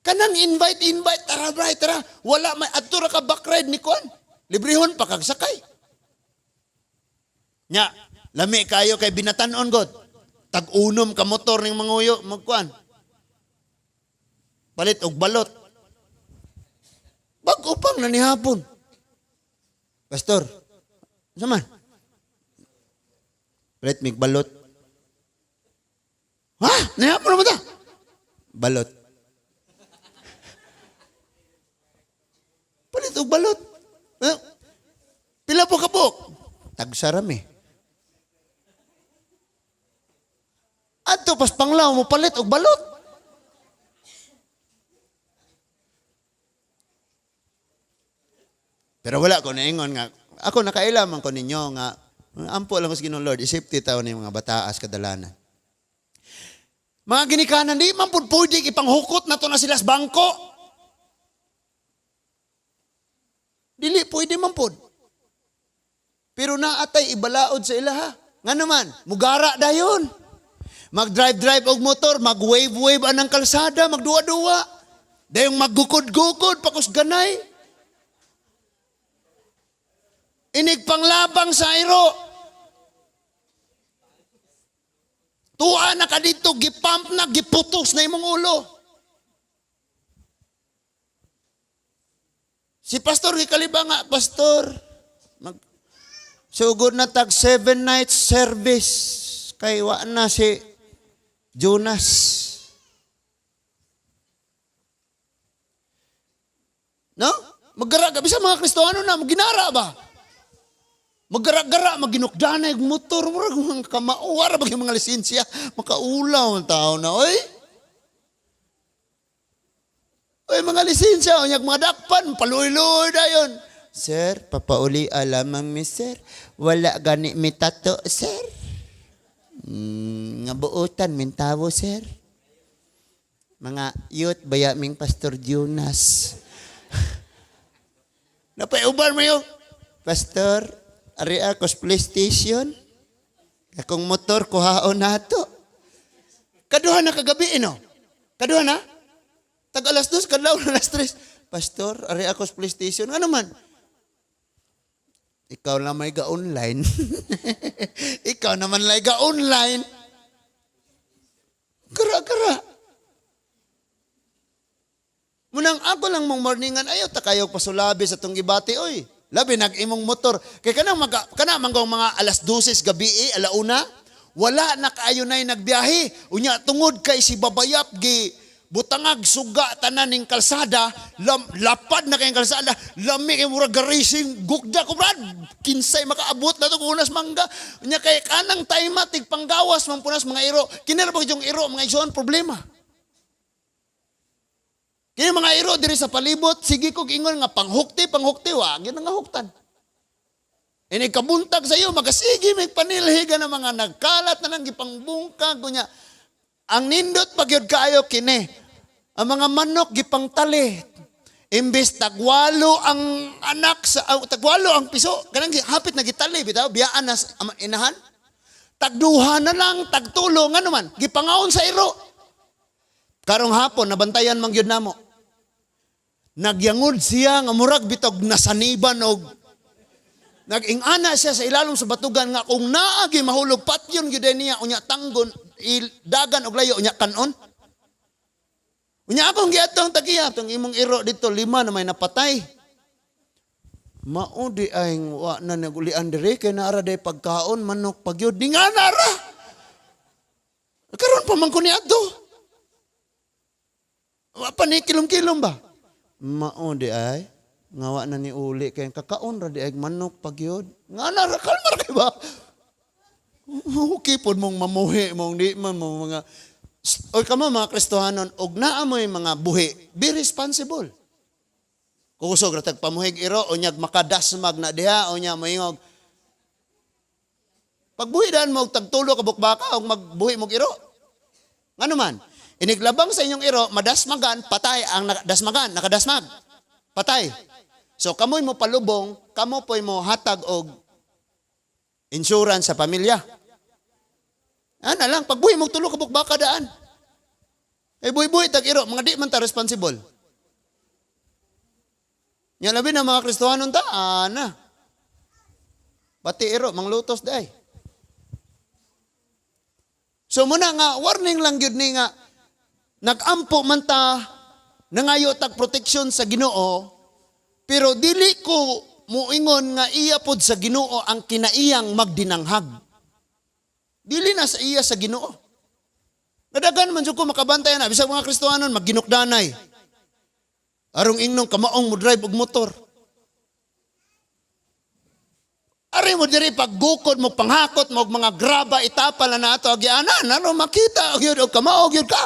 Kanang invite, invite, tara bray, tara, wala may, adto ra ka backride ni Kuan. Librehon pa kag sakay. Nya, lami kayo kay binatan-on god. Tag-unom ka motor ning manguyo, magkuan. Palit og balot. Bag-o pang nanihapon. Pastor, unsa man? Palit mig balot. Ha? Nihapon na ba ta? Balot. Palit og balot. Eh, pila po kabuk? Tagsaram eh. Adto pas panglaw mo palit og balot. Pero wala ko naingon nga ako nakaila man ko ninyo nga ampo lang ko sa Ginoong Lord, isipti taon ni mga bataas kadalanan. Mga ginikanan, di man pud pwede ipanghukot na to na sila sa bangko. Dili pwede man pud. Pero naatay ibalaod sa ilaha. Nga naman, mugara dayon. Mag-drive-drive og motor, mag-wave-wave anang kalsada, magduwa-duwa. Dayong maggukod-gukod, pakos ganay. Inig panglabang sa iro. Tuwa na ka dito, gipump na, giputos na imong ulo. Si Pastor, gikaliba nga, Pastor, sugod na tag 7 nights service, kay wa na si Jonas. No? Maggara, bisa mga Kristiyano na, maginara ba? Maggara-gara, maginukdanay, motor, murag mga kamao, wara ba yung mga lisensya? Makaulaw ang tao na, oy! Oy, mga lisensya, unyag mga dakpan, paluy-luy dayon. Sir, papauli alamang mi, sir. Wala gani mi tato, sir. Nga buotan, mintawo, sir. Mga youth, baya ming Pastor Jonas. Napaiuban mo yun. Pastor, ari ako sa PlayStation. Akong motor, kuhaon na ito. Kaduha na kagabi, no? Kaduha na? Tag 2:00, kadlaw na 3:00. Pastor, ari ako sa PlayStation. Ano man? Ikaw na may ga-online. Ikaw naman lay ga-online. Kara-kara. Munang ako lang mong morningan, ayaw ta kayo pasulabi sa tong gibati, oy. Labi nag-imong motor. Kay kanang manggong mga 12:00 gabi, 1:00, wala na kaayo na'y nagbiyahe. Unya tungod kay si Babayap gi butangag suga tanan ning kalsada, lapad na kayong kalsada, lami kay murag garising gugda ko brad, kinsay makaabot na to unas mangga. Unya kay kanang time tig panggawas man punas mga iro. Kini ra ba yung iro mga igsoon problema. Kini mga iro diri sa palibot, sige kog ingon nga panghukti, panghukti wa, gyud nga huktan. Ini kabuntag sa iyo, magasige may panilhiga na mga nagkalat na lang gipangbungkag unya. Ang nindot pagyud kaayo kini. Ang mga manok gipangtali. Imbes tagwalo ang anak sa tagwalo ang piso, kanang hapit na gitali bitaw biyaan na inahan. Tagduha na lang, tagtulo ngano man, gipangaon sa iro. Karong hapon nabantayan man gyud namo. Nagyangod siya nga murag bitog nasaniban og nag-ingana siya sa ilalom sa batugan nga kung naagi mahulog patyon gyud niya unya tanggon dagan og layo unya kanon. Unya akong giatong tagiya tong imong iro dito 5 na may napatay. Mao di ay wa na nagulian diri kay naara day pagkaon manok pagyud di nga nara. Karon pa man ko niadto. Wa pa ni kilom-kilom ba? Mao di ay nga wa na ni uli kay kakaon ra di ay manok pagyud. Nga nara kalma ra kay ba? Okay pod mong mamuhi mong di man mo mga oy kamo mga Kristohanon og naa moy mga buhi, be responsible. Kusog ra tag pamuhig iro unyag makadasmag na diha unya moingog. Pagbuhi daan mo og tagtulo ka bukbaka og magbuhi mog iro. Ngano man? Iniglabang sa inyong iro, madasmagan, patay ang nakadasmagan, nakadasmag. Patay. So kamoy mo palubong, kamo poy mo hatag og insurance sa pamilya. Ana lang, pagbuhi mo tulo ka bukbaka daan. Eh buhi-buhi tag iro, mga di man ta responsible. Nya labi na mga Kristohanon ta, ana. Pati iro, manglutos day. So muna nga, warning lang gyud ni nga, nagampo man ta, nangayo tag protection sa Ginoo, pero dili ko muingon nga iya pod sa Ginoo ang kinaiyang magdinanghag. Dili na sa iya sa Ginoo. Nga daghan man jud ko makabantay na bisag mga Kristohanon magginukdanay. Arong ingnong kamaong mo drive og motor. Ari mo diri paggukod mo, panghakot mo og mga graba, itapal na nato agianan ano makita gyud og kamao gyud ka.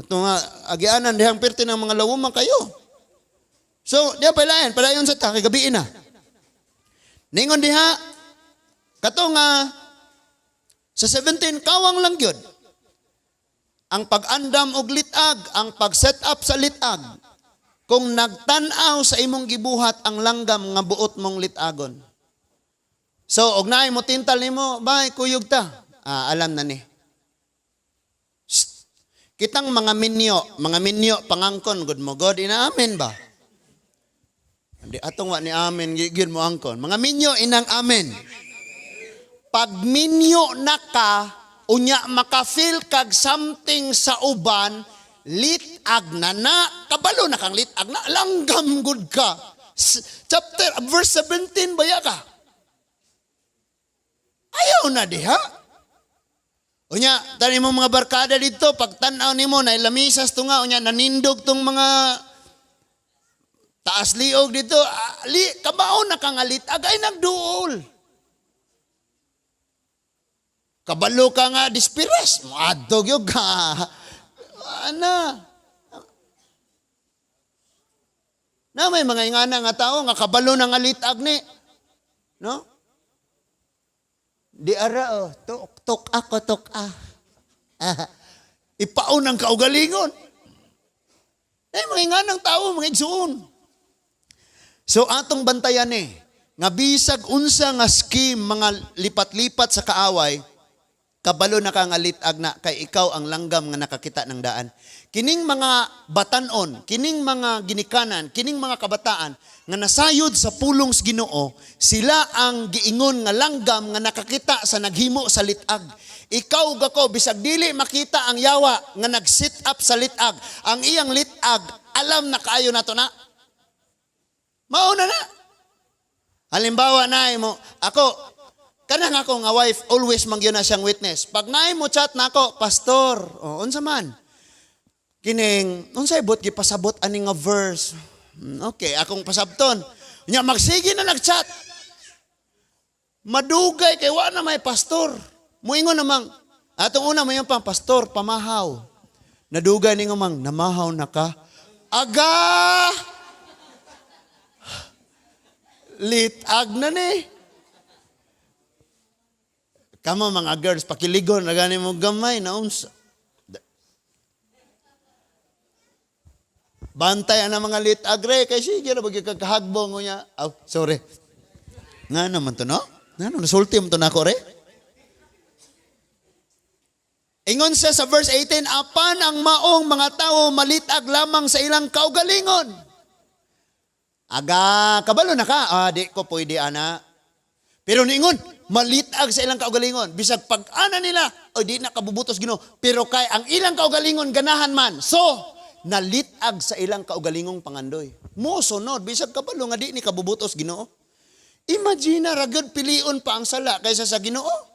Ato nga agianan dihang perti ng mga lawuman kayo. So, diha palayan, palayon sa ta kay gabi na. Ningon diha kato nga sa 17, kawang lang gyud. Ang pag-andam og litag, ang pag-set up sa litag, kung nagtan-aw sa imong gibuhat ang langgam nga buot mong litagon. So, og naay mo tintal nimo, "Bay, kuyog ta." Ah, alam na ni. Shh. Kitang mga minyo, pangangkon, good mo, God, ina amen ba? Hindi, atong wa ni amen, gyud mo angkon. Mga minyo, inang amen. Pag minyo na ka, unya maka-feel kag something sa uban, litag na na, kabalo na kang litag na, langgam gud ka. Chapter, verse 17 baya ka? Ayaw na diha. Unya, tani mo mga barkada dito, pag tan-aw nimo na lamisas to nga, unya nanindog tong mga taas liog dito, ah, li, kabao na kang litag ay nagduol. Kabalo ka nga dispiras, moadto gyud ka. Ana. Na may mga ingana nga tao nga kabalo na nga litag ni. No? Di ara oh, tok tok ako tok ah. Ipaon ang kaugalingon. Ay, mga inganang tao, mga igsuon. So atong bantayan eh, nga bisag unsa nga scheme mga lipat-lipat sa kaaway, kabalo na ka nga litag na kay ikaw ang langgam nga nakakita ng daan. Kining mga batanon, kining mga ginikanan, kining mga kabataan nga nasayod sa pulong sa Ginoo, sila ang giingon nga langgam nga nakakita sa naghimo sa litag. Ikaw gako bisag dili makita ang yawa nga nag-sit up sa litag, ang iyang litag alam na kaayo nato na. Mauna na. Halimbawa na mo, ako kanang ako nga wife always man gyud na siyang witness. Pag naay mo chat nako, "Pastor," oh, unsa man? "Kining unsay bot gipasabot ani nga verse?" Okay, akong pasabton. Nya magsige na nag-chat. Madugay kay wa na may pastor. Muingon namang atong una mo pang, "Pastor, pamahaw." Nadugay ni mang namahaw na ka. Aga! Litag na ni. Kamo mga girls, pakiligon na gani mo gamay na unsa. Bantay ang mga litag re kay sige ra bagay kakahagbong niya. Oh, sorry. Nga naman to, no? Nga no, nasulti mo to nako re. Ingon siya sa verse 18, apan ang maong mga tao malitag lamang sa ilang kaugalingon. Aga, kabalo na ka. Ah, di ko pwede ana. Pero niingon, malitag sa ilang kaugalingon. Bisag pag-ana nila, o di na kabubutos Ginoo. Pero kay ang ilang kaugalingon ganahan man. So, nalitag sa ilang kaugalingong pangandoy. Mo sunod, bisag kabalo nga di ni kabubutos Ginoo. Imagine ra gyud, pilion pa ang sala kaysa sa Ginoo.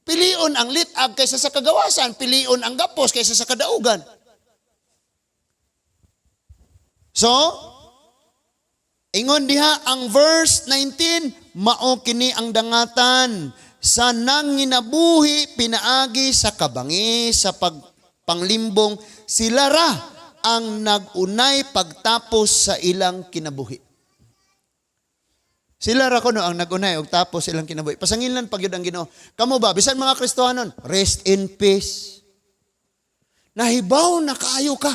Pilion ang litag kaysa sa kagawasan, pilion ang gapos kaysa sa kadaugan. So, ingon diha ang verse 19, mao kini ang dangatan sa nanginabuhi pinaagi sa kabangi sa pagpanglimbong, sila ra ang nagunay pagtapos sa ilang kinabuhi. Sila ra kuno ang nagunay og tapos ilang kinabuhi. Pasangilan pag yun ang Ginoo. Kamo ba bisan mga Kristohanon, rest in peace. Nahibaw na kaayo ka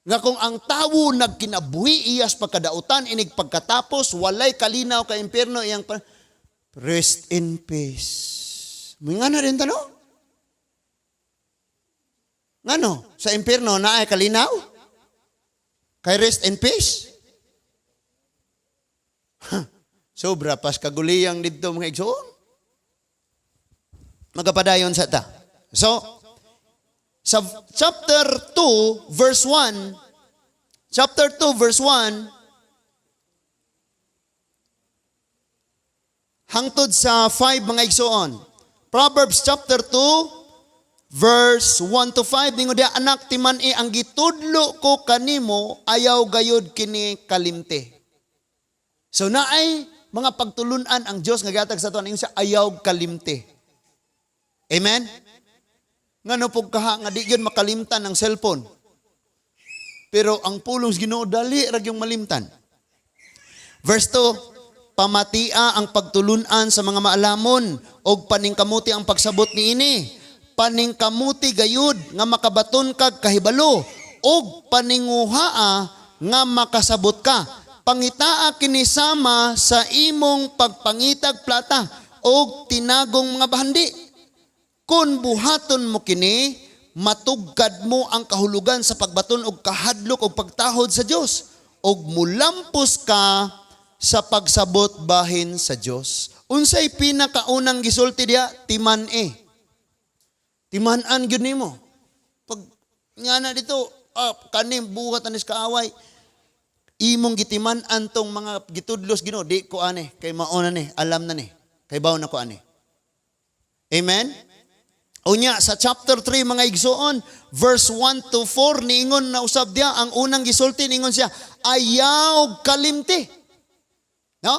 nga kung ang tawo nagkinabuhi iyas pagkadautan inig pagkatapos walay kalinaw ka impierno iyang rest in peace. May nga na rin tano? Ngano? Sa impierno naay kalinaw? Kay rest in peace? Huh. Sobra pas kaguliyang didto, mga igsoon. Magapadayon sa ta. So, sa chapter 2, verse 1, Chapter 2 verse 1 hangtod sa 5, mga igsoon. Proverbs chapter 2 verse 1 to 5, ningon diya, "Anak, timan-i ang gitudlo ko kanimo, ayaw gayud kini kalimti." So naay mga pagtulunan ang Dios nga gihatag sa ato, ingon siya, ayaw kalimti. Amen? Ngano pug kaha nga di gyud makalimtan ang cellphone? Pero ang pulong sa Ginoo, dali ra gyung malimtan. Verse 2, "Pamatia ang pagtulunan sa mga maalamon og paningkamuti ang pagsabot niini. Paningkamuti gayud nga makabaton kag kahibalo og paninguhaa nga makasabot ka. Pangitaa kini sama sa imong pagpangitag plata og tinagong mga bahandi. Kung buhaton mo kini, matugkad mo ang kahulugan sa pagbaton og kahadlok og pagtahod sa Dios og mulampos ka sa pagsabot bahin sa Dios." Unsay pinakaunang gisulti diya? Timan-i. Timan-an gyud nimo. Pag nga na dito, kanim buhat anis kaaway, imong gitiman-an tong mga gitudlos Ginoo, di ko ani kay mao na ni, alam na ni. Kay baw na ko ani. Amen? Unya sa chapter 3, mga igsoon, verse 1 to 4, niingon na usab diya ang unang gisulti, niingon siya, ayaw kalimti. No?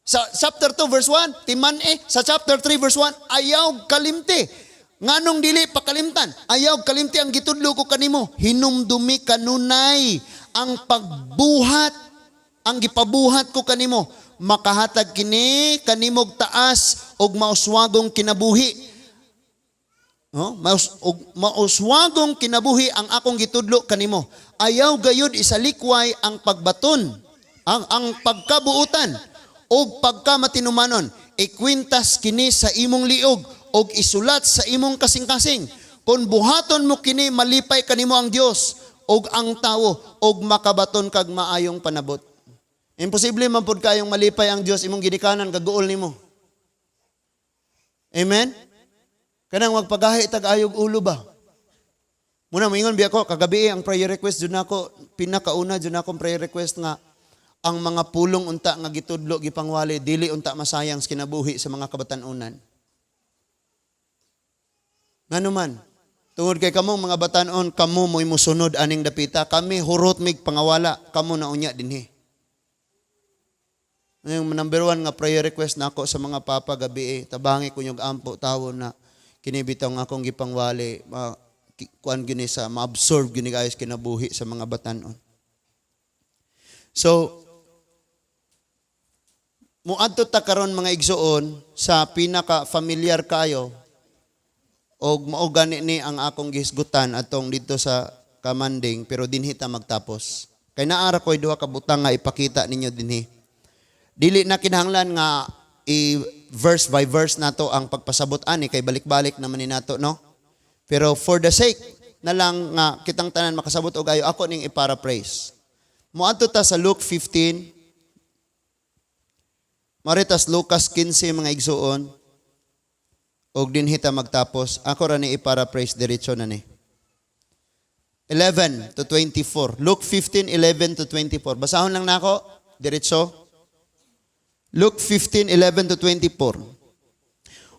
Sa chapter 2 verse 1, timan-i. Sa chapter 3 verse 1, ayaw kalimti. Nganong dili pakalimtan? "Ayaw kalimti ang gitudlo ko kanimo. Hinumdumi kanunay ang pagbuhat, ang gipabuhat ko kanimo. Makahatag kini kanimog taas og mauswagong kinabuhi." No? Og mauswagong kinabuhi ang akong gitudlo kanimo. "Ayaw gayud isalikway ang pagbaton, ang pagkabuutan og pagkamatinumanon. Ikwintas kini sa imong liog og isulat sa imong kasing-kasing. Kung buhaton mo kini, malipay kanimo ang Dios og ang tawo og makabaton kag maayong panabot." Imposible man pud kayong malipay ang Dios, imong ginikanan kaguol nimo. Amen? Kanang magpagahi tag ayog ulo ba? Muna moingon biya ko kagabi, ang prayer request jud nako, pinakauna jud akong prayer request nga ang mga pulong unta nga gitudlo, gipangwali, dili unta masayang sa kinabuhi sa mga kabatan-unan. Ngano man, tungod kay kamo mga batan-on, kamo mo'y musunod aning dapita, kami hurot mig pangawala, kamo na unya dinhi. Yung number one nga prayer request nako sa mga papa gabi, eh, tabangi ko yung ampo tawo na kini bitaw nga akong gipangwali, kuan gyud ni sa ma-absorb gyud ni ayos kinabuhi sa mga batan-on. So muadto ta karon, mga igsoon, sa pinaka familiar kayo og mao gani ni ang akong gihisgutan atong dito sa Kamanding, pero dinhi ta magtapos. Kay naara ko'y duha ka butang nga ipakita ninyo dinhi. Dili na kinahanglan nga i verse by verse nato ang pagpasabot ani kay balik-balik naman ni nato, no? Pero for the sake na lang nga kitang tanan makasabot og ayo, ako ning i-paraphrase. Moadto ta sa Luke 15. Maritas Lucas 15, mga igsuon, og dinhi ta magtapos. Ako ra ni i-paraphrase, diretso na ni. 11 to 24. Luke 15, 11 to 24. Basahon lang nako, diretso. Luke 15, 11 to 24.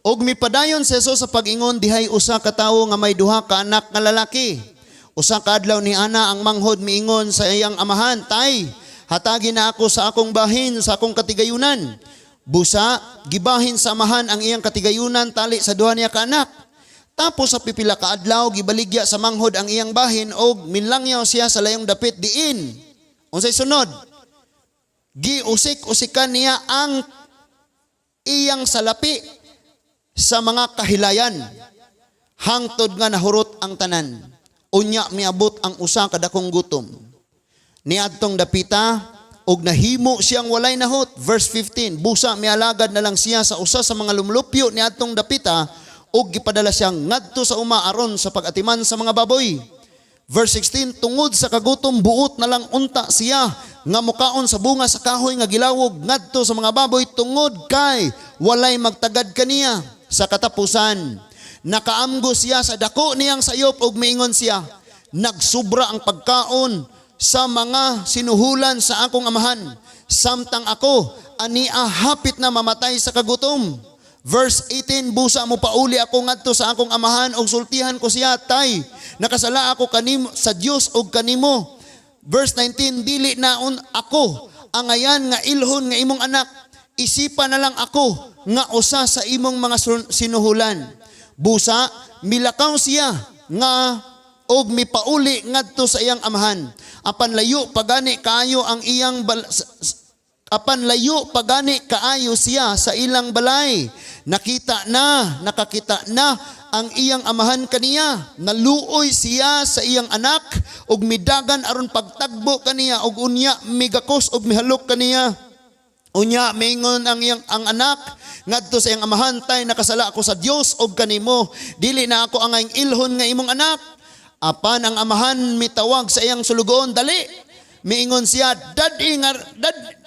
"Og mipadayon si Jesus sa pag-ingon, dihay usa ka tawo nga may duha ka anak nga lalaki. Usa ka adlaw ni ana ang manghod miingon sa iyang amahan, 'Tay, hatagi na ako sa akong bahin sa akong katigayunan.' Busa, gibahin sa amahan ang iyang katigayunan tali sa duha niya ka anak. Tapos sa pipila ka adlaw, gibaligya sa manghod ang iyang bahin og minlangyaw siya sa layong dapit diin." Unsay sunod? "Giusik-usikan niya ang iyang salapi sa mga kahilayan hangtod nga nahurot ang tanan. Unya miabot ang usa ka dakong gutom niadtong dapita ug nahimo siyang walay nahot." Verse 15, "Busa mialagad na lang siya sa usa sa mga lumlupyo niadtong dapita ug gipadala siyang ngadto sa uma aron sa pag-atiman sa mga baboy." Verse 16, "Tungod sa kagutom, buot na lang unta siya nga mukaon sa bunga sa kahoy nga gilawog ngadto sa mga baboy tungod kay walay magtagad kaniya. Sa katapusan, nakaamgo siya sa dako niyang sayop ug miingon siya, 'Nagsubra ang pagkaon sa mga sinuhulan sa akong amahan, samtang ako ania hapit na mamatay sa kagutom. Verse 18, busa mo pauli ako ngadto sa akong amahan og sultihan ko siya, "Tay, nakasala ako kanimo sa Dios og kanimo." Verse 19, dili na un ako angayan nga ilhon nga imong anak, isipa na lang ako nga usa sa imong mga sinuhulan. Busa milakaw siya nga og mipauli ngadto sa iyang amahan. Apan layo pagani kaayo siya sa ilang balay. Nakita na, nakakita na ang iyang amahan kaniya. Naluoy siya sa iyang anak ug midagan aron pagtagbo kaniya ug unya migakos ug mihalok kaniya. Unya mingon ang iyang ang anak ngadto sa iyang amahan, "Tay, nakasala ako sa Dios ug kanimo. Dili na ako angayng ilhon nga imong anak." Apan ang amahan mitawag sa iyang sulugoon, "Dali." Miingon siya, "Dad-i nga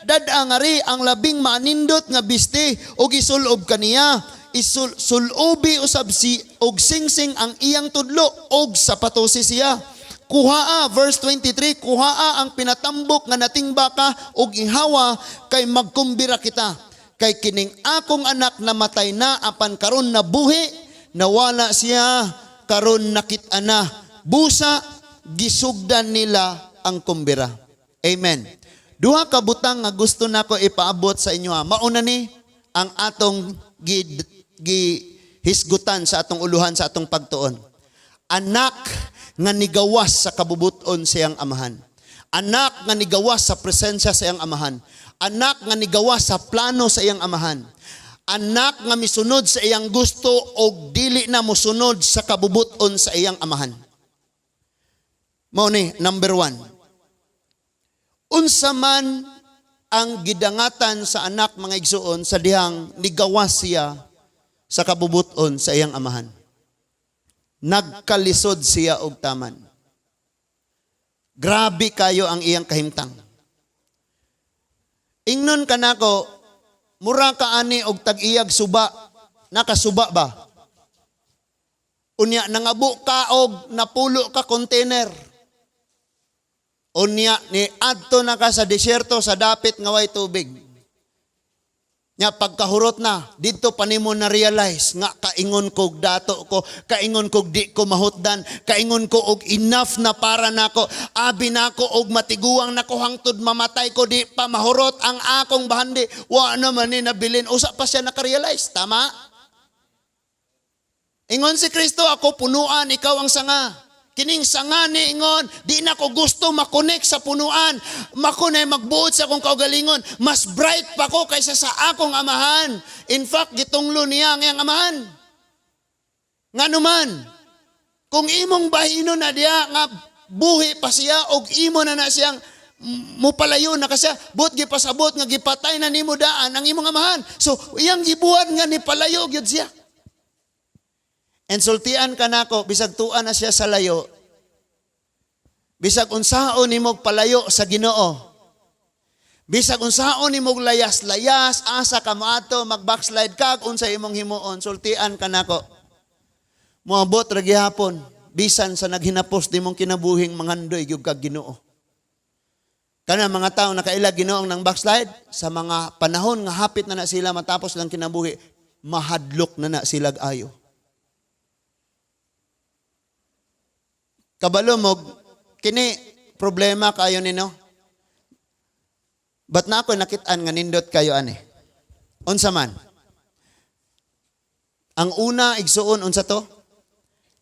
dad-a ngari ang labing maanindot nga biste ug isulob kaniya. Sul, sulobi usab si og singsing ang iyang tudlo og sapatosi siya. Kuhaa," verse 23, "kuhaa ang pinatambok nga nating baka ug ihawa kay magkumbira kita. Kay kining akong anak namatay na apan karon nabuhi, nawala siya karon nakit-an na." Busa gisugdan nila ang kumbira. Amen. Duha ka butang nga gusto nako ipaabot sa inyo ha. Mauna ni ang atong gi hisgutan sa atong uluhan sa atong pagtuon. Anak nga nigawas sa kabubuton sa iyang amahan. Anak nga nigawas sa presensya sa iyang amahan. Anak nga nigawas sa plano sa iyang amahan. Anak nga misunod sa iyang gusto og dili na mosunod sa kabubuton sa iyang amahan. Mao ni number 1. Unsa man ang gidangatan sa anak, mga igsuon, sa dihang nigawas siya sa kabubuton sa iyang amahan? Nagkalisod siya og taman. Grabe kayo ang iyang kahimtang. Ingnon kanako, mura ka ani og tag-iyag suba, nakasuba ba? Unya nangabo ka og napulo ka container. Unya ni adto na ka sa disyerto sa dapit nga way tubig. Nya pagkahurot na, didto pa nimo na realize nga kaingon kog dato ko, kaingon kog di ko mahutdan, kaingon ko og enough na para nako, abi nako og matiguang nako hangtod mamatay ko di pa mahurot ang akong bahandi. Wa naman ni nabilin, usa pa siya nakarealize, tama? Ingon si Kristo, "Ako punuan, ikaw ang sanga." Kining sanga ni ingon, "Di na ko gusto makonek sa punuan. Mako na magbuot sa akong kaugalingon. Mas bright pa ko kaysa sa akong amahan." In fact, gitunglo niya ang iyang amahan. Ngano man, kung imong bahino na diya nga buhi pa siya og imo na na siyang mupalayo na kasi buot gipasabot nga gipatay na nimo daan ang imong amahan. So, iyang gibuhat nga ni palayo gyud siya. And sultian ka nako, bisag tuan na siya sa layo, bisag unsaon nimo palayo sa Ginoo, bisag unsaon nimo layas-layas, asa ka moadto, mag-backslide ka, unsa imong himuon, sultian ka nako. Moabot ra gihapon, bisan sa naghinapos nimong kinabuhing manghandoy gyud kag Ginoo. Kana mga tao nakaila Ginoong nang backslide sa mga panahon nga hapit na na sila matapos lang kinabuhi, mahadlok na na sila ayo. Kabalo mo, kini problema kayo nino. But na ako nakitaan nga nindot kayo ani. Unsa man? Ang una, igsuon, unsa to?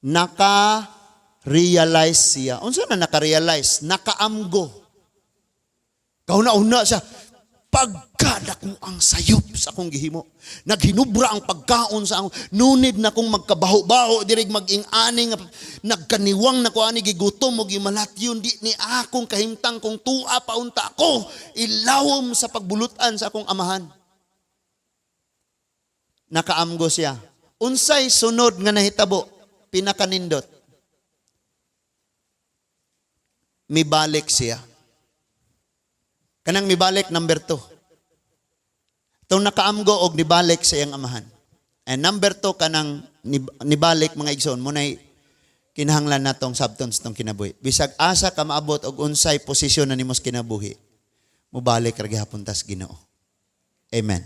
Naka-realize siya. Unsa na naka-realize? Nakaamgo. Kauna-una siya, pagkadako ang sayop sa akong gihimo. Naghinubra ang pagkaon sa akong, nunid na kong magkabaho-baho, dirig mag-ing-ani, nga, nagkaniwang na ko ani, gigutom o gimalatyon, di ni akong kahimtang kung tua paunta ako, ilawom sa pagbulutan sa akong amahan. Nakaamgo siya. Unsay sunod nga nahitabo? Pinakanindot. Mibalik siya. Kanang mibalik number 2. Itong nakaamgo og nibalik sa iyang amahan. And number 2 kanang nibalik, mga igsoon, munay Kinahanglan natong sabton sa tong kinabuhi. Bisag asa ka maabot og unsay posisyon na nimo sa kinabuhi, mubalik ra gihapon tas Ginoo. Amen.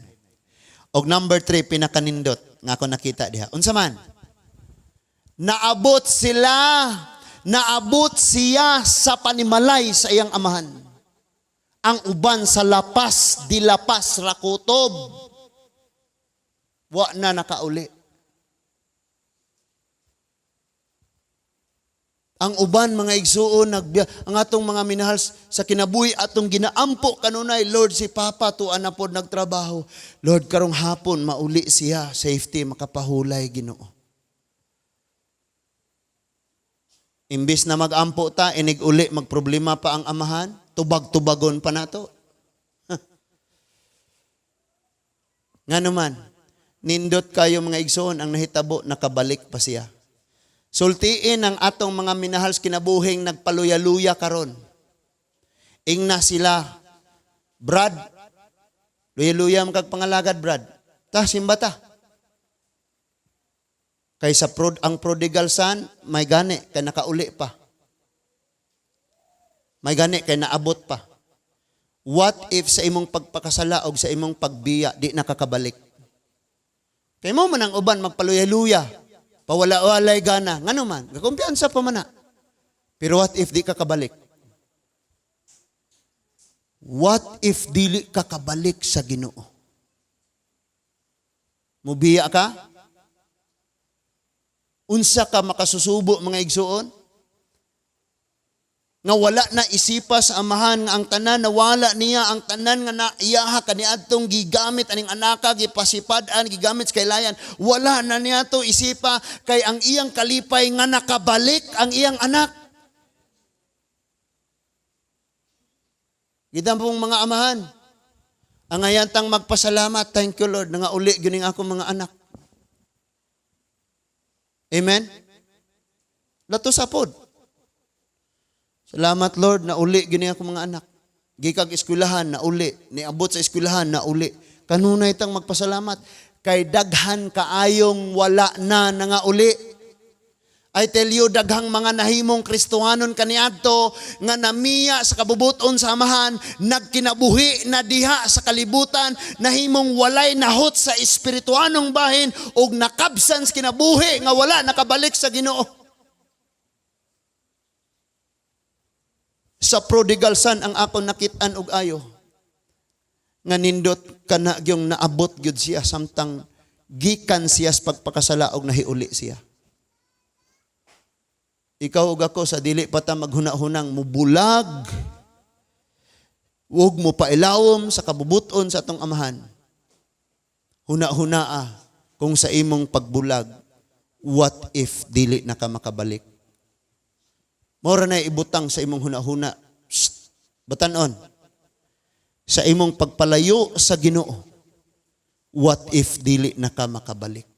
Og number 3, pinakanindot nga ako nakita diha. Unsa man? Naabot sila, naabot siya sa panimalay sa iyang amahan. Ang uban sa lapas, dilapas rakutob. Wa na nakauli. Ang uban, mga igsuon, ang atong mga minahal sa kinabuhi, atong ginaampo kanunay, "Lord, si Papa tuan na pod nagtrabaho. Lord, karong hapon mauli siya, safety, makapahulay, Ginoo." Imbis na magampo ta, inig uli, magproblema pa ang amahan, tubag-tubagon pa nato. Nga naman, nindot kayo, mga igsoon, ang nahitabo, nakabalik pa siya. Sultiin ang atong mga minahal sa kinabuhing nagpaluya-luya karon. Ingna sila, "Brad, luya-luya man kag pangalagad, Brad. Ta, simba ta." Kay ang prodigal son, may gani, kay nakauli pa. May gani, kay naabot pa. What if sa imong pagpakasala o sa imong pagbiya, di nakakabalik? Kay mo man ang uban, magpaluya-luya, pawala-walay gana. Ngano man, gakumpiyansa pa man na. Pero what if di ka kabalik? What if dili ka kabalik sa Ginoo? Mubiya ka? Unsa ka makasusubo, mga igsuon? Nga wala na isipa sa amahan nga ang tanan nawala niya, ang tanan nga naiyaha kaniadtong gigamit aning anaka, gipasipad-an, gigamit sa kaylayan, wala na niya to isipa kay ang iyang kalipay nga nakabalik ang iyang anak. Gidam pong mga amahan, ang ayantang magpasalamat, "Thank you, Lord, nga uli gyud ning akong mga anak." Amen? Lato sa pod. "Salamat, Lord, na uli gyud ning akong mga anak. Gikag eskwelahan, na uli. Niabot sa eskwelahan, na uli." Kanunay tang magpasalamat. Kay daghan kaayong wala na nga uli. I tell you, daghang mga nahimong Kristohanon kaniadto nga namiya sa kabubuton sa amahan, nagkinabuhi na diha sa kalibutan, nahimong walay nahot sa espirituanong bahin ug nakabsan sa kinabuhi nga wala nakabalik sa Ginoo. Sa prodigal son ang ako nakit-an og ayo nga nindot kana gyung naabot gyud siya samtang gikan siya sa pagpakasala og nahiuli siya. Ikaw ug ako, sa dili pa ta maghuna-hunang mubulag ug mo pailawom sa kabubuton sa atong amahan. Huna-hunaa kung sa imong pagbulag, what if dili na ka makabalik? Mora na ibutang sa imong huna-huna. Shh, batanon. Sa imong pagpalayo sa Ginoo, what if dili na ka makabalik?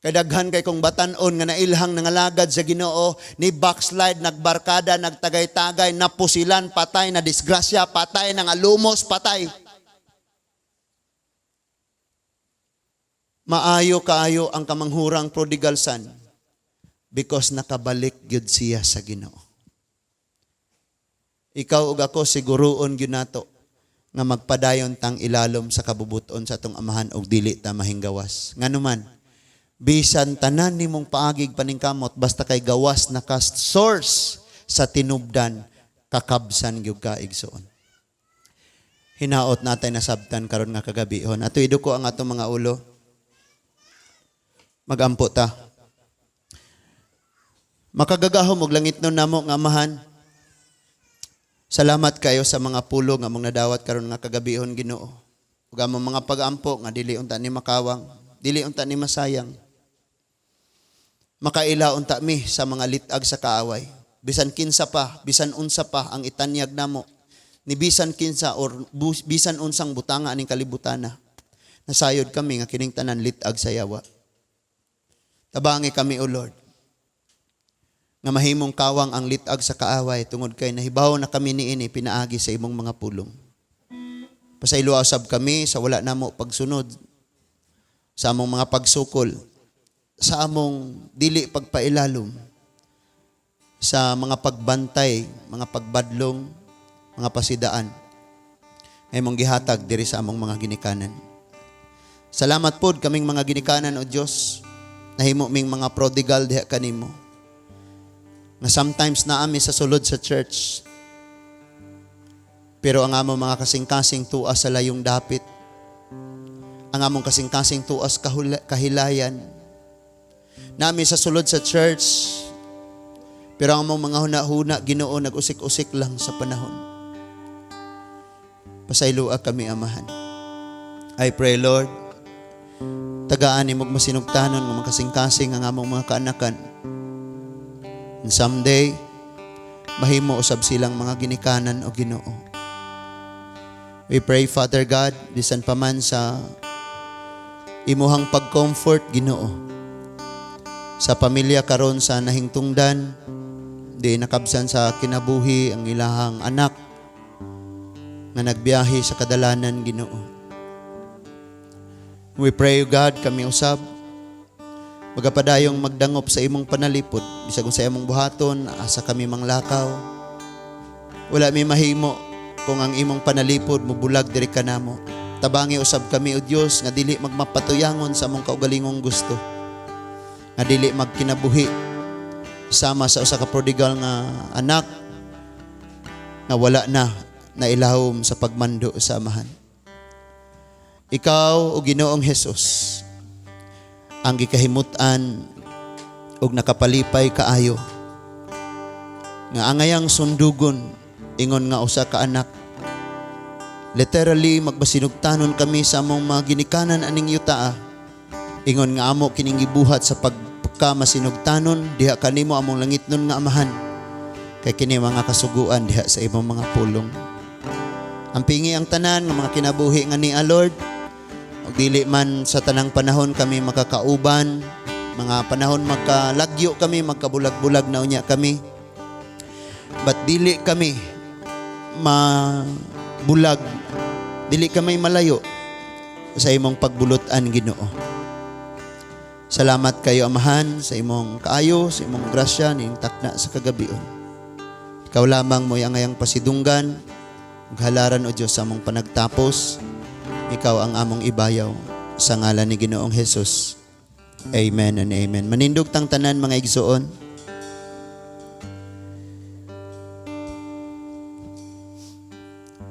Kay daghan kay kong batan-on nga nailhang nangalagad sa Ginoo, ni backslide, nagbarkada, nagtagay-tagay, napusilan, patay, na disgrasya, patay, nangalumos, patay. Maayo kaayo ang kamanghurang prodigal son because nakabalik gyud siya sa Ginoo. Ikaw ug ako, siguruon gyud nato nga magpadayon tang ilalom sa kabubuton sa atong amahan og dili ta mahinggawas. Nganuman, bisan tanan nimong paagig paningkamot, basta kay gawas na ka source sa tinubdan, kakabsan gyud ka, igsoon. Hinaot natay nasabtan karon nga kagabihon. Ato iduko ang atong mga ulo. Magampo ta. Makagagahom og langitnon namo nga Amahan. Salamat kayo sa mga pulo nga among nadawat karon nga kagabihon, Ginoo. Ug among mga pagampo nga dili unta ni makawang, dili unta ni masayang. Makaila unta mi sa mga litag sa kaaway. Bisan kinsa pa, bisan unsa pa ang itanyag namo, ni bisan kinsa or bisan unsang butanga aning kalibutana. Nasayod kami nga kining tanan litag sa yawa. Tabangi kami, O Lord, nga mahimong kawang ang litag sa kaaway tungod kay nahibaw na kami niini pinaagi sa imong mga pulong. Pasayloa usab kami sa wala namo pagsunod sa among mga pagsukol sa among dili pagpailalom sa mga pagbantay, mga pagbadlong, mga pasidaan nga imong gihatag diri sa among mga ginikanan. Salamat pod kaming mga ginikanan, O Dios. Nahimo ming mga prodigal diha kanimo. Nga sometimes naa mi sa sulod sa church. Pero ang among mga kasing-kasing tuas sa layong dapit. Ang among kasing-kasing tuas kahilayan. Naa mi sa sulod sa church. Pero ang among mga huna-huna, Ginoo, nag-usik-usik lang sa panahon. Pasayloa kami, Amahan. I pray, Lord, tagaan nimo og masinugtanon nga makasing-kasing ang among mga kaanakan. And someday, mahimo usab silang mga ginikanan, o Ginoo. We pray, Father God, bisan pa man sa imuhang pag-comfort, Ginoo, sa pamilya karon sa nahingtungdan, di nakabsan sa kinabuhi ang ilahang anak nga nagbiyahe sa kadalanan, Ginoo. We pray, O God, kami usab magapadayong magdangop sa imong panalipod, bisag kung sa imong buhaton, asa kami manglakaw. Wala mi mahimo kung ang imong panalipod mobulag diri kanamo. Tabangi usab kami, O Dios, nga dili magmapatuyangon sa among kaugalingong gusto. Nga dili magkinabuhi sama sa usa ka prodigal nga anak nga wala na nailawom sa pagmando sa Amahan. Ikaw, O Ginoong Hesus, ang gikahimut-an ug nakapalipay kaayo nga angayang sundugon ingon nga usa ka anak. Literally, magmasinugtanon kami sa among mga ginikanan aning yutaa, ingon nga amo kining gibuhat sa pagkamasinugtanon diha kanimo, among langitnon nga Amahan, kay kini mga kasuguan diha sa imong mga pulong. Ampingi ang tanan nga mga kinabuhi nga ni Lord. Ug dili man sa tanang panahon kami makakauban, mga panahon magkalagyo kami, magkabulag-bulag na unya kami. But dili kami mabulag, dili kami malayo sa imong pagbulutan, Ginoo. Salamat kayo, Amahan, sa imong kaayo, sa imong grasya ning takna sa kagabion. Ikaw lamang mo'y angayang pasidunggan, ug halaran, O Diyos, sa among panagtapos. Ikaw ang among ibayaw sa ngalan ni Ginoong Jesus. Amen and amen. Manindog tang tanan, mga igsoon.